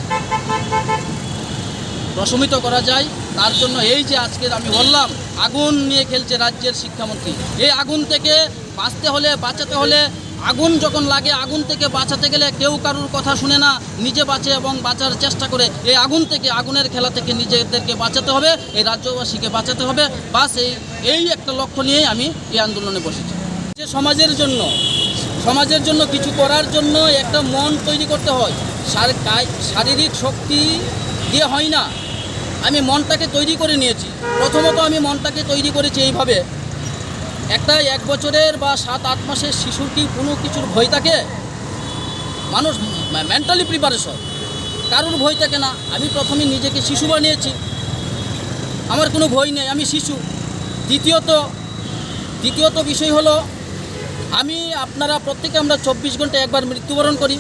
প্রশমিত করা যায়, তার জন্য এই যে আজকের আমি বললাম, আগুন নিয়ে খেলছে রাজ্যের শিক্ষামন্ত্রী। এই আগুন থেকে বাঁচতে হলে, বাঁচাতে হলে, আগুন যখন লাগে, আগুন থেকে বাঁচাতে গেলে কেউ কারুর কথা শুনে না, নিজে বাঁচে এবং বাঁচার চেষ্টা করে। এই আগুন থেকে, আগুনের খেলা থেকে নিজেদেরকে বাঁচাতে হবে, এই রাজ্যবাসীকে বাঁচাতে হবে। বাস, এই, এই একটা লক্ষ্য নিয়েই আমি এই আন্দোলনে বসেছি। যে সমাজের জন্য, সমাজের জন্য কিছু করার জন্য একটা মন তৈরি করতে হয়। শার-, কায়-, শারীরিক শক্তি দিয়ে হয় না, আমি মনটাকে তৈরি করে নিয়েছি। প্রথমত আমি মনটাকে তৈরি করেছি এইভাবে, একটা এক বছরের বা সাত আট মাসের শিশুর কি কোনো কিছুর ভয় থাকে? মানুষ মেন্টালি প্রিপারেশন, কারোর ভয় থাকে না। আমি প্রথমে নিজেকে শিশু বানিয়েছি, আমার কোনো ভয় নেই, আমি শিশু। দ্বিতীয়ত, দ্বিতীয়ত বিষয় হলো, আমি, আপনারা প্রত্যেকে, আমরা চব্বিশ ঘন্টা একবার মৃত্যুবরণ করি,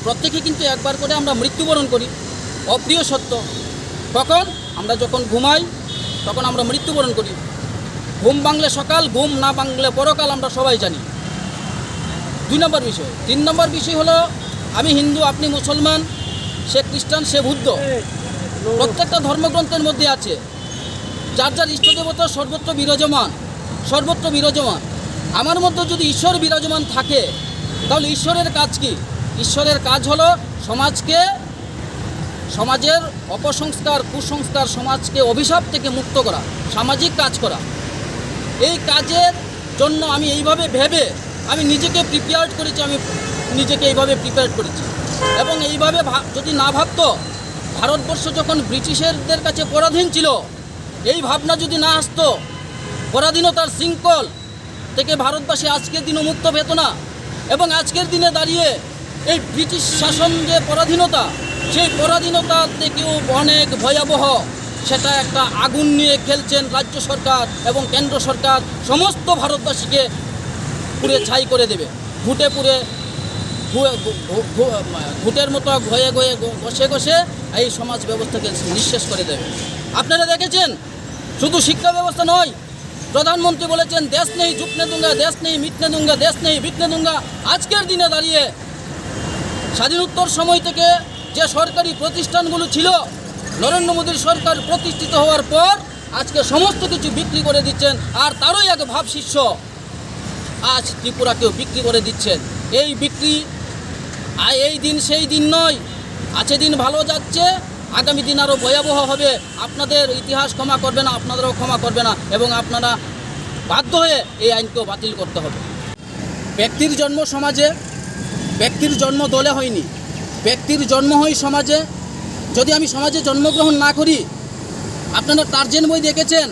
প্রত্যেকে কিন্তু একবার করে আমরা মৃত্যুবরণ করি, অপ্রিয় সত্য। কখন? আমরা যখন ঘুমাই, তখন আমরা মৃত্যুবরণ করি। ঘুম ভাঙলে সকাল, ঘুম না ভাঙলে পরকাল, আমরা সবাই জানি। দুই নম্বর বিষয়। তিন নম্বর বিষয় হলো, আমি হিন্দু, আপনি মুসলমান, সে খ্রিস্টান, সে বুদ্ধ। প্রত্যেকটা ধর্মগ্রন্থের মধ্যে আছে, যার যার ইষ্টদেবতা সর্বত্র বিরাজমান, সর্বত্র বিরাজমান। আমার মধ্যে যদি ঈশ্বর বিরাজমান থাকে, তাহলে ঈশ্বরের কাজ কি? ঈশ্বরের কাজ হলো সমাজকে, সমাজের অপসংস্কার, কুসংস্কার, সমাজকে অভিশাপ থেকে মুক্ত করা, সামাজিক কাজ করা। এই কাজের জন্য আমি এইভাবে ভেবে আমি নিজেকে প্রিপেয়ার্ড করেছি, আমি নিজেকে এইভাবে প্রিপেয়ার্ড করেছি। এবং এইভাবে ভা-, যদি না ভাবতো, ভারতবর্ষ যখন ব্রিটিশেরদের কাছে পরাধীন ছিল, এই ভাবনা যদি না আসতো, পরাধীনতার শৃঙ্খল থেকে ভারতবাসী আজকের দিনও মুক্ত পেত না। এবং আজকের দিনে দাঁড়িয়ে এই ব্রিটিশ শাসন যে পরাধীনতা, সেই পরাধীনতা থেকেও অনেক ভয়াবহ। সেটা একটা আগুন নিয়ে খেলছেন রাজ্য সরকার এবং কেন্দ্র সরকার, সমস্ত ভারতবাসীকে পুড়ে ছাই করে দেবে। ঘুটে পুড়ে ঘু-, ঘু-, ঘু-, ঘু-, ঘুটের মতো ঘয়ে ঘয়ে ঘ-, ঘষে ঘষে এই সমাজ ব্যবস্থাকে নিঃশেষ করে দেবে। আপনারা দেখেছেন, শুধু শিক্ষা ব্যবস্থা নয়, প্রধানমন্ত্রী বলেছেন, "দেশ নেই জুটনে দুঙ্গা, দেশ নেই মিটনে দুঙ্গা, দেশ নেই বিটনে দুঙ্গা।" আজকের দিনে দাঁড়িয়ে স্বাধীনোত্তর সময় থেকে যে সরকারি প্রতিষ্ঠানগুলো ছিল, নরেন্দ্র মোদীর সরকার প্রতিষ্ঠিত হওয়ার পর আজকে সমস্ত কিছু বিক্রি করে দিচ্ছেন। আর তারই এক ভাব শিষ্য আজ ত্রিপুরাকেও বিক্রি করে দিচ্ছেন। এই বিক্রি, আর এই দিন সেই দিন নয়, আছে দিন ভালো যাচ্ছে, আগামী দিন আরও ভয়াবহ হবে। আপনাদের ইতিহাস ক্ষমা করবে না, আপনাদেরও ক্ষমা করবে না, এবং আপনারা বাধ্য হয়ে এই আইনকেও বাতিল করতে হবে। ব্যক্তির জন্ম সমাজে, ব্যক্তির জন্ম দলে হয়নি, ব্যক্তির জন্ম হয় সমাজে। যদি আমি সমাজে জন্মগ্রহণ না করি, আপনারা টার্জেন বই দেখেছেন,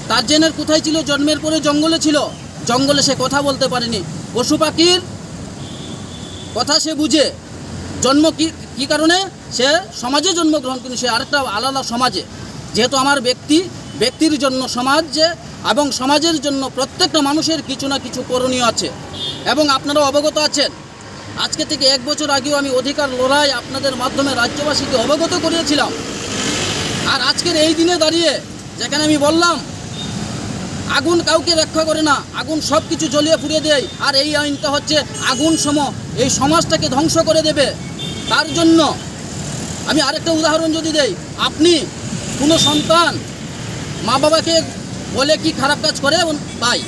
তার জেনের কোথায় ছিল? জন্মের পরে জঙ্গলে ছিল, জঙ্গলে সে কথা বলতে পারেনি। পশু পাখির কথা সে বুঝে। জন্ম কি, কি কারণে? সে সমাজে জন্মগ্রহণ করেনি, সে আরেকটা আলাদা সমাজে। যেহেতু আমার ব্যক্তি, ব্যক্তির জন্য সমাজ যে, এবং সমাজের জন্য প্রত্যেকটা মানুষের কিছু না কিছু করণীয় আছে। এবং আপনারা অবগত আছেন, আজকে থেকে এক বছর আগেও আমি অধিকার লড়াই আপনাদের মাধ্যমে রাজ্যবাসীকে অবগত করিয়েছিলাম। আর আজকের এই দিনে দাঁড়িয়ে যেখানে আমি বললাম, আগুন কাউকে রক্ষা করে না, আগুন সব কিছু জ্বলিয়ে পুড়িয়ে দেয়, আর এই আইনটা হচ্ছে আগুন সম, এই সমাজটাকে ধ্বংস করে দেবে। তার জন্য আমি আরেকটা উদাহরণ যদি দেই, আপনি কোনো সন্তান মা বাবাকে বলে কি খারাপ কাজ করে? ভাই,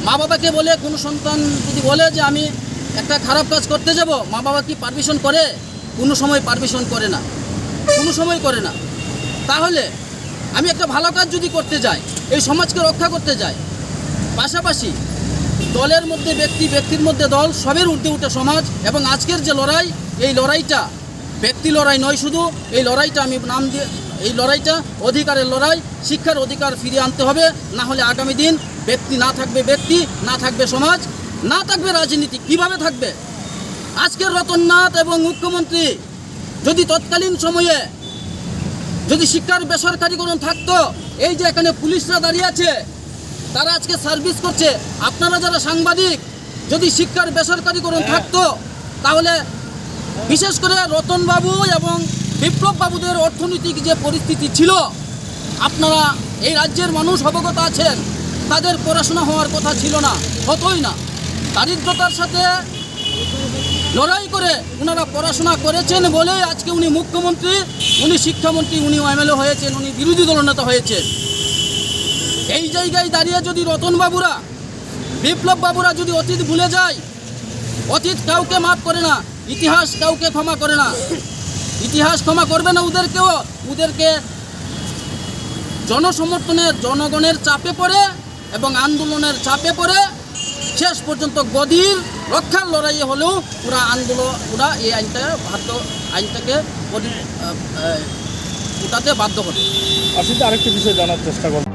মা বাবাকে বলে কোনো সন্তান যদি বলে যে আমি একটা খারাপ কাজ করতে যাব, মা বাবা কি পারমিশন করে? কোনো সময় পারমিশন করে না, কোনো সময় করে না। তাহলে আমি একটা ভালো কাজ যদি করতে যাই, এই সমাজকে রক্ষা করতে যাই, পাশাপাশি দলের মধ্যে ব্যক্তি, ব্যক্তির মধ্যে দল, সবের ঊর্ধ্বে উঠে সমাজ। এবং আজকের যে লড়াই, এই লড়াইটা ব্যক্তি লড়াই নয় শুধু, এই লড়াইটা আমি নাম দিয়ে, এই লড়াইটা অধিকারের লড়াই। শিক্ষার অধিকার ফিরিয়ে আনতে হবে, না হলে আগামী দিন ব্যক্তি না থাকবে, ব্যক্তি না থাকবে সমাজ, না থাকবে রাজনীতি। কিভাবে থাকবে? আজকের রতননাথ এবং মুখ্যমন্ত্রী যদি তৎকালীন সময়ে যদি শিক্ষার বেসরকারীকরণ থাকতো, এই যে এখানে পুলিশরা দাঁড়িয়ে আছে, তারা আজকে সার্ভিস করছে, আপনারা যারা সাংবাদিক, যদি শিক্ষার বেসরকারীকরণ থাকতো, তাহলে বিশেষ করে রতনবাবু এবং বিপ্লব বাবুদের অর্থনৈতিক যে পরিস্থিতি ছিল, আপনারা, এই রাজ্যের মানুষ অবগত আছেন, তাদের পড়াশোনা হওয়ার কথা ছিল না, হতোই না। দারিদ্রতার সাথে লড়াই করে ওনারা পড়াশোনা করেছেন বলেই আজকে উনি মুখ্যমন্ত্রী, উনি শিক্ষামন্ত্রী, উনি এমএলএ হয়েছেন, উনি বিরোধী দলনেতা হয়েছেন। এই জায়গায় দাঁড়িয়ে যদি রতন বাবুরা, বিপ্লব বাবুরা যদি অতীত ভুলে যায়, অতীত কাউকে মাফ করে না, ইতিহাস কাউকে ক্ষমা করে না। ইতিহাস ক্ষমা করবে না ওদেরকেও। ওদেরকে জনসমর্থনের, জনগণের চাপে পড়ে এবং আন্দোলনের চাপে পড়ে শেষ পর্যন্ত গদির রক্ষার লড়াইয়ে হলেও ওরা আন্দোলন, ওরা এই আইনটা, ভারত আইনটাকে পরি-, আহ, আহ, উঠাতে বাধ্য করে। আসলে আরেকটি বিষয় জানার চেষ্টা করব।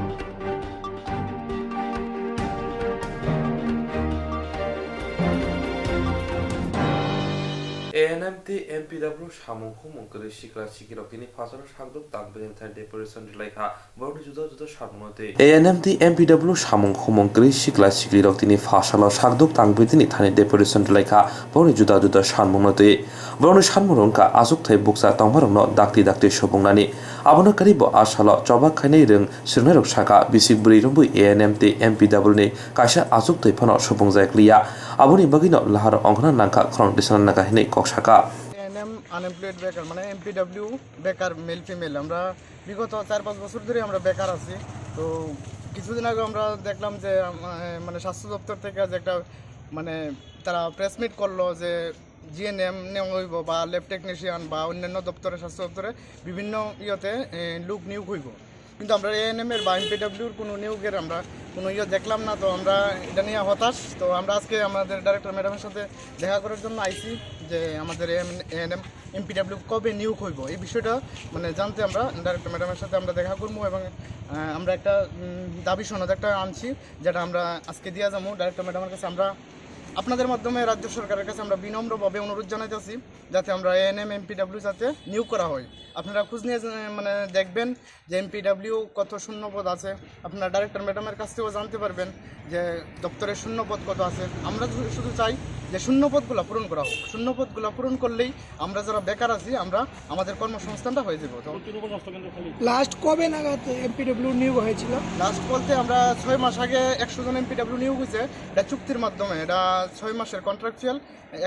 ANM tei MPW samung humung kwrwi sikla sikhirok tini phasalo sakduk tang bini thani deputation rwlaikha, borokni juda juda samungno twi. ANM tei MPW samung humung kwrwi sikla sikhirok tini phasalo sakduk tang bini thani deputation rwlaikha, borokni juda juda samungno twi. Borokni samung wngkha achukthai bukcha tongmarokno dakti dakti subungnani. Abono kwrwi bo a salo choba khainai rwng Swrwngnairok sakha, bisik bwrwi romwi ANM tei MPW ni kaisa achuk twi phano supungjak liya. Aboni bagwino lahar ongkhorna nangkha, khorang tisana nangkha hinwi kok sakha. ANM unemployed বেকার, মানে এমপিডব্লিউ বেকার, male female. আমরা বিগত চার পাঁচ বছর ধরে আমরা বেকার আছি। তো কিছুদিন আগে আমরা দেখলাম যে, আম, মানে স্বাস্থ্য দপ্তর থেকে যে একটা, মানে তারা প্রেস মিট করলো যে জিএনএম নিয়োগ হইব বা ল্যাব টেকনিশিয়ান বা অন্যান্য দপ্তরে, স্বাস্থ্য দপ্তরে বিভিন্ন ইয়েতে, এ, লোক নিয়োগ হইব। কিন্তু আমরা এএনএম এর বা এমপিডব্লিউর কোনো নিয়োগের আমরা কোনো ইয়ে দেখলাম না। তো আমরা এটা নিয়ে হতাশ। তো আমরা আজকে আমাদের ডাইরেক্টর ম্যাডামের সাথে দেখা করার জন্য আইছি যে আমাদের এএনএম, এএনএম, এমপিডব্লিউ কবে নিয়োগ হইব, এই বিষয়টা মানে জানতে আমরা ডাইরেক্টর ম্যাডামের সাথে আমরা দেখা করবো এবং, আহ, আমরা একটা, উম, দাবি সনদ একটা আনছি, যেটা আমরা আজকে দিয়ে যাবো ডাইরেক্টর ম্যাডামের কাছে। আমরা আপনাদের মাধ্যমে রাজ্য সরকারের কাছে আমরা বিনম্রভাবে অনুরোধ জানাইতেছি, যাতে আমরা এএনএম এমপিডব্লিউ যাতে নিয়োগ করা হয়। আপনারা খোঁজ নিয়ে, আহ, মানে দেখবেন যে এমপিডব্লিউ কত শূন্যপদ আছে। আপনারা ডাইরেক্টর ম্যাডামের কাছ থেকেও জানতে পারবেন যে দপ্তরের শূন্যপদ কত আছে। আমরা শুধু, শুধু চাই যে শূন্যপদগুলো পূরণ করা হোক। শূন্যপদগুলো পূরণ করলেই আমরা যারা বেকার আছি, আমরা আমাদের কর্মসংস্থানটা হয়ে যাবে। তো লাস্ট কবে নাগাদ এমপিডব্লিউ নিয়োগ হয়েছিল? লাস্ট বলতে আমরা ছয় মাস আগে একশো জন এমপিডব্লিউ নিয়োগ হয়েছে, এটা চুক্তির মাধ্যমে, এটা ছয় মাসের কন্ট্রাকচুয়াল।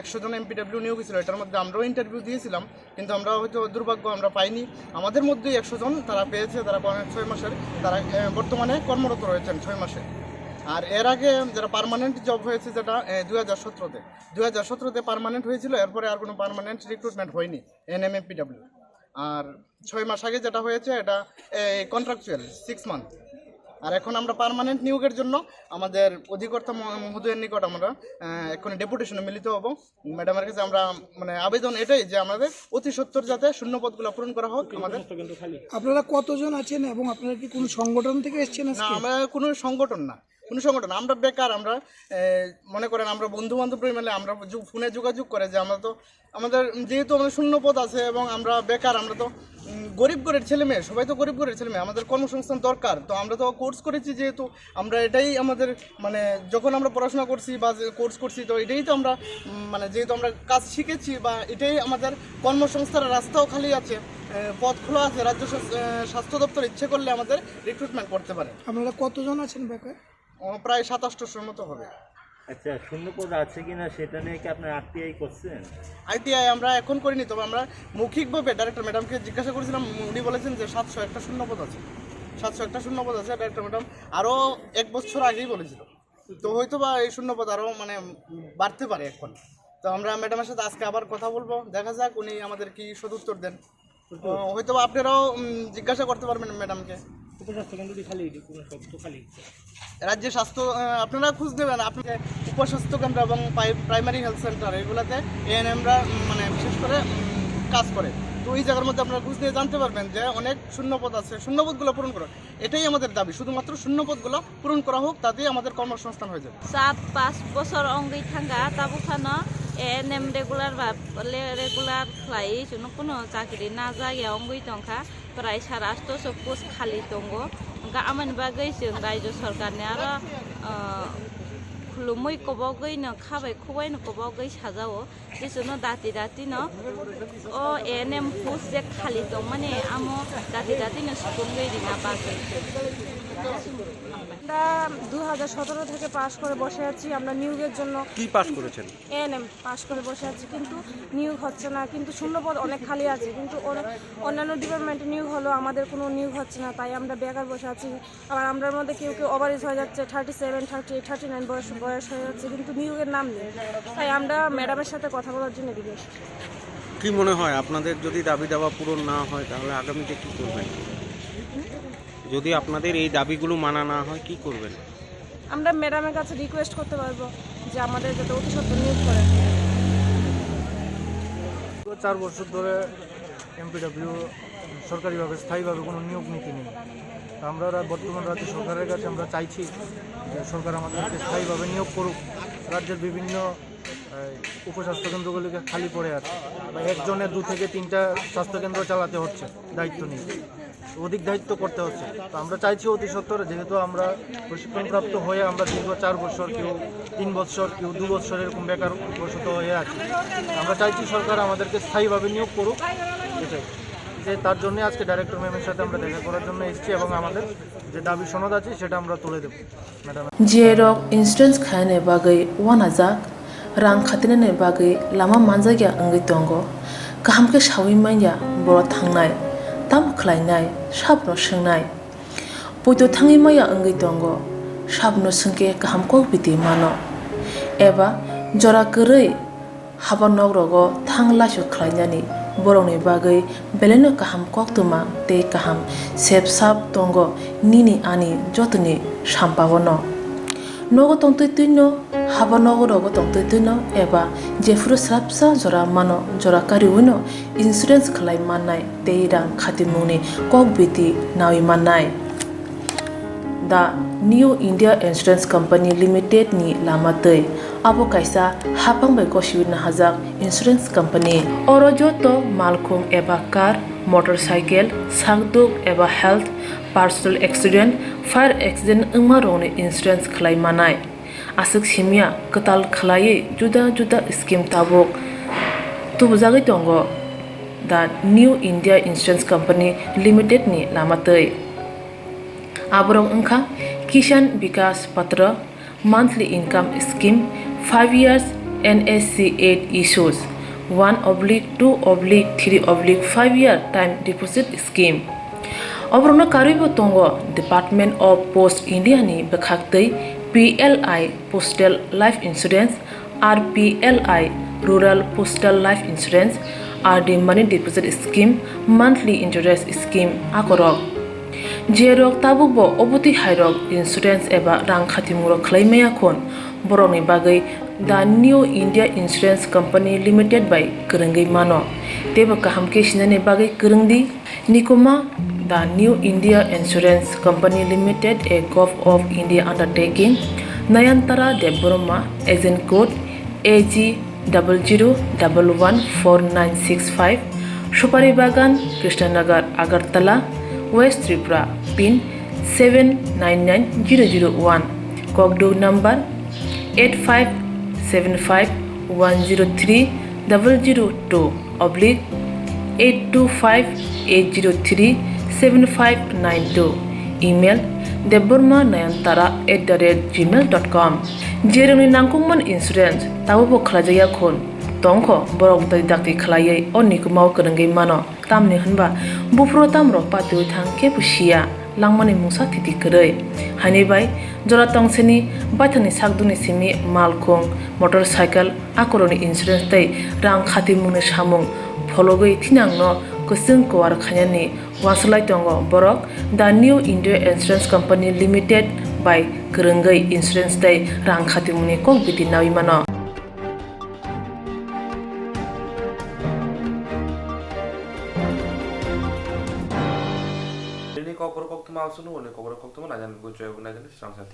একশো জন এমপিডব্লিউ নিয়োগ হয়েছিল, এটার মধ্যে আমরাও ইন্টারভিউ দিয়েছিলাম, কিন্তু আমরা হয়তো দুর্ভাগ্য, আমরা পাইনি। আমাদের মধ্যেই একশো জন তারা পেয়েছে, তারা কর্ম-, ছয় মাসের, তারা, এ, বর্তমানে কর্মরত রয়েছেন ছয় মাসে। আর এর আগে যারা পার্মানেন্ট জব হয়েছে, যেটা, এ, দুই হাজার সতেরোতে, দুই হাজার সতেরোতে পার্মানেন্ট হয়েছিল, এরপরে আর কোনো পার্মানেন্ট রিক্রুটমেন্ট হয়নি এএনএম এমপিডব্লিউ। আর ছয় মাস আগে যেটা হয়েছে, এটা এই কন্ট্রাকচুয়াল, সিক্স মান্থ। আর এখন আমরা পার্মানেন্ট নিয়োগের জন্য আমাদের অধিকর্তা মহ-, মহোদয়ের নিকট আমরা, আহ, এখন ডেপুটেশনে মিলিত হব। ম্যাডামের কাছে আমরা, মানে, আবেদন এটাই যে আমাদের অতি সত্বর যাতে শূন্য পদগুলো পূরণ করা হোক। আমাদের আপনারা কতজন আছেন এবং আপনারা কি কোনো সংগঠন থেকে এসেছেন না, আজকে? আমরা কোনো সংগঠন না, কোনো সংগঠন না। আমরা বেকার, আমরা, এ, মনে করেন, আমরা বন্ধু বান্ধব মিলে আমরা যু-, ফোনে যোগাযোগ করে যে আমরা তো, আমাদের যেহেতু আমাদের শূন্য পদ আছে এবং আমরা বেকার, আমরা তো, উম, গরিব ঘরের ছেলে মেয়ে, সবাই তো গরিব ঘরের ছেলে মেয়ে, আমাদের কর্মসংস্থান দরকার। তো আমরা তো কোর্স করেছি যেহেতু, আমরা এটাই আমাদের, মানে, যখন আমরা পড়াশোনা করছি বা যে কোর্স করছি, তো এটাই তো আমরা, উম, মানে, যেহেতু আমরা কাজ শিখেছি বা এটাই আমাদের কর্মসংস্থানের রাস্তাও খালি আছে, এ, পদ খোলা আছে। রাজ্য স্বাস্থ্য, এ, স্বাস্থ্য দপ্তর ইচ্ছে করলে আমাদের রিক্রুটমেন্ট করতে পারে। আপনারা কতজন আছেন বেকার? ও, প্রায় সাত আটশোর মতো হবে। আচ্ছা, শূন্য পদ আছে কিনা সেটা নিয়ে কি আপনারা আরটিআই করছেন? আরটিআই আমরা এখন করিনি, তবে আমরা মৌখিকভাবে ডাইরেক্টর ম্যাডামকে জিজ্ঞাসা করেছিলাম, উনি বলেছেন যে সাতশো একটা শূন্য পদ আছে, সাতশো একটা শূন্য পদ আছে। ডাইরেক্টর ম্যাডাম আরও এক বছর আগেই বলেছিল, তো হয়তো বা এই শূন্য পদ আরও, মানে, বাড়তে পারে এখন। তো আমরা ম্যাডামের সাথে আজকে আবার কথা বলবো, দেখা যাক উনি আমাদের কি সদুত্তর দেন। ও, হয়তো বা আপনারাও, উম, জিজ্ঞাসা করতে পারবেন ম্যাডামকে। উপস্বাস্থ্য কেন্দ্রটি খালি, কোনো সব তো খালি। রাজ্যে স্বাস্থ্য, আহ, আপনারা খোঁজ নেবেন, আপনাকে উপস্বাস্থ্য কেন্দ্র এবং প্রাই-, প্রাইমারি হেলথ সেন্টার এগুলাতে এএনএমরা, উম, মানে, বিশেষ করে, উম, কাজ করে। তো এই জায়গার মধ্যে আপনারা খোঁজ নিয়ে জানতে পারবেন যে অনেক শূন্য পদ আছে, শূন্য পদগুলো পূরণ করুন। এটাই আমাদের দাবি, শুধুমাত্র শূন্য পদগুলো পূরণ করা হোক, তাতেই আমাদের কর্মসংস্থান হয়ে যাবে। Saat pas bosor wngwi thangkha, tabuk phano A N M regular ba le-, regular khlaiwi chwngno kuno chakri najak ya wngwi tongkha, prai sara asto so post khali tongo. Hwnkhe amoni bagwi chwng raijyo sorkarni aro, ah, khulumwi kobogwi no khabai khubai no kobogwi sajao. Jesuno dati dati no o A N M post je khali tongmani amo dati dati no sukungwi rina bagwi. আমরা দুই হাজার সতেরো থেকে পাশ করে বসে আছি আমরা নিয়োগের জন্য। কি পাশ করেছেন? এএনএম পাশ করে বসে আছি, কিন্তু নিয়োগ হচ্ছে না, কিন্তু শূন্য পদ অনেক খালি আছে, কিন্তু অন-, অন্যান্য ডিপার্টমেন্টে নিয়োগ হলো, আমাদের কোনো নিয়োগ হচ্ছে না, তাই আমরা বেকার বসে আছি। আবার আমরার মধ্যে কেউ কেউ ওভার এজ হয়ে যাচ্ছে, thirty seven, thirty eight, thirty nine বয়স, বয়স হয়ে যাচ্ছে, কিন্তু নিয়োগের নাম নেই। তাই আমরা ম্যাডামের সাথে কথা বলার জন্য এদিকে এসেছি। কি মনে হয়, আপনাদের যদি দাবি দাওয়া পূরণ না হয়, তাহলে আগামীতে কি করবেন? যদি আপনাদের এই দাবিগুলো মানা না হয়, কি করবেন? আমরা ম্যাডামের কাছে রিকোয়েস্ট করতে পারবো যে আমাদের যাতে অতি সত্বর নিয়োগ করে। গত চার বছর ধরে এমপিডব্লিউ সরকারিভাবে স্থায়ীভাবে কোনো নিয়োগ নীতি নেই। তো আমরা রা-, বর্তমান রাজ্য সরকারের কাছে আমরা চাইছি যে সরকার আমাদেরকে স্থায়ীভাবে নিয়োগ করুক। রাজ্যের বিভিন্ন, আহ, উপস্বাস্থ্য কেন্দ্রগুলিকে খালি পড়ে আছে, বা একজনের দু থেকে তিনটা স্বাস্থ্যকেন্দ্র চালাতে হচ্ছে দায়িত্ব নিয়ে। অধিক দায়িত্ব করতে হচ্ছে। তো আমরা চাইছি অতি সত্বর, যেহেতু আমরা প্রশিক্ষণপ্রাপ্ত হয়ে আমরা দীর্ঘ চার বছর, কেউ তিন বছর, কেউ দু বছর এরকম বেকার বসত হয়ে আছি। আমরা চাইছি সরকার আমাদেরকে স্থায়ীভাবে নিয়োগ করুক, এটাই। যে তার জন্য আজকে ডাইরেক্টর ম্যামের সাথে আমরা দেখা করার জন্য এসেছি এবং আমাদের যে দাবি সনদ আছে সেটা আমরা তুলে দেবো madam. Jerok insurance khaina bagwi uanajak, rang khatinani bagwi lama manjakya wngwi tongo. Kaham khe saui manya borok thangnai, tamo khlainai, sabono swngnai. Poito thangwi manya wngwi tongo, sabono swngkhe kaham kok biti mano. Eba jora kwrwi haba nok rogo thang laisok khlainani borokni bagwi belaino kaham koktwma tei kaham sep sap tongo nini ani jotoni sampaono. Nogo tongtwi twino, haba nogo rogo tongtwi twino eba jephuru swrapsa jora mano, jora kariwino insurance khlai mannai tei rang khatimungni kok biti nawi mannai. The New India Insurance Company Limited ni lama twi. Abo kaisa haphang bai gosiwi nahajak insurance company. Oro joto malkhung eba car, motorcycle, sakduk eba health, personal accident, fire accident wngma rokni insurance khlai manai. Aswk simya kwtal khlaiwi juda juda scheme tabuk tubujagwi tongo the New India Insurance Company Limited ni lama twi. Aborok wngkha Kisan Vikas Patra, monthly income scheme, five years N S C eight issues, one oblique two oblique three oblique five year time deposit scheme. Oborokno karwibo tongo Department of Post India ni bwkhaktwi P L I Postal Life Insurance, R P L I Rural Postal Life Insurance, R D Money Deposit Scheme, Monthly Interest Scheme akorok. Jerok tabukbo obotwi hairok insurance eba rang khatimungrok khlai maya khun, borokni bagwi The New India Insurance Company Limited bai kwrwngwi mano. Teibo kaham khe sinani bagwi kwrwng di. Nikuma, The New India Insurance Company Limited, a Govt of India undertaking, Nayantara Debbarma, agent code A G double zero double one four nine six five, Supari Bagan, Krishnanagar, Agartala, West Tripura, pin seven nine nine zero zero one, kokduk number eight five seven five one zero three double zero two oblique eight two five eight zero three seven five nine two, email debbarma nayantara at the rate gmail dot com. Jerokni nangkukmani insurance tabukbo khlaijakya khun, tongkho borok dakti dakti khlaiwi o nikumao kwrwngwi mano. Tamni hwnba buphuru tamrok patiwi thang khe bo siya langmani mungsa thiti kwrwi. Haini bai jora tongsini baithangni sakdukni simi malkhung, motorcycle, akorokni insurance tei rang khatimungni samung phologwi thinangno kwchwng kuar khainani uansuk lai tongo borok. The New India Insurance Company Limited bai kwrwngwi insurance tei rang khatimungni kok biti naui mano. Nini kokborok koktwma aswk nungni kokborok koktwma nainani gwi chwebo nainani swrangsa.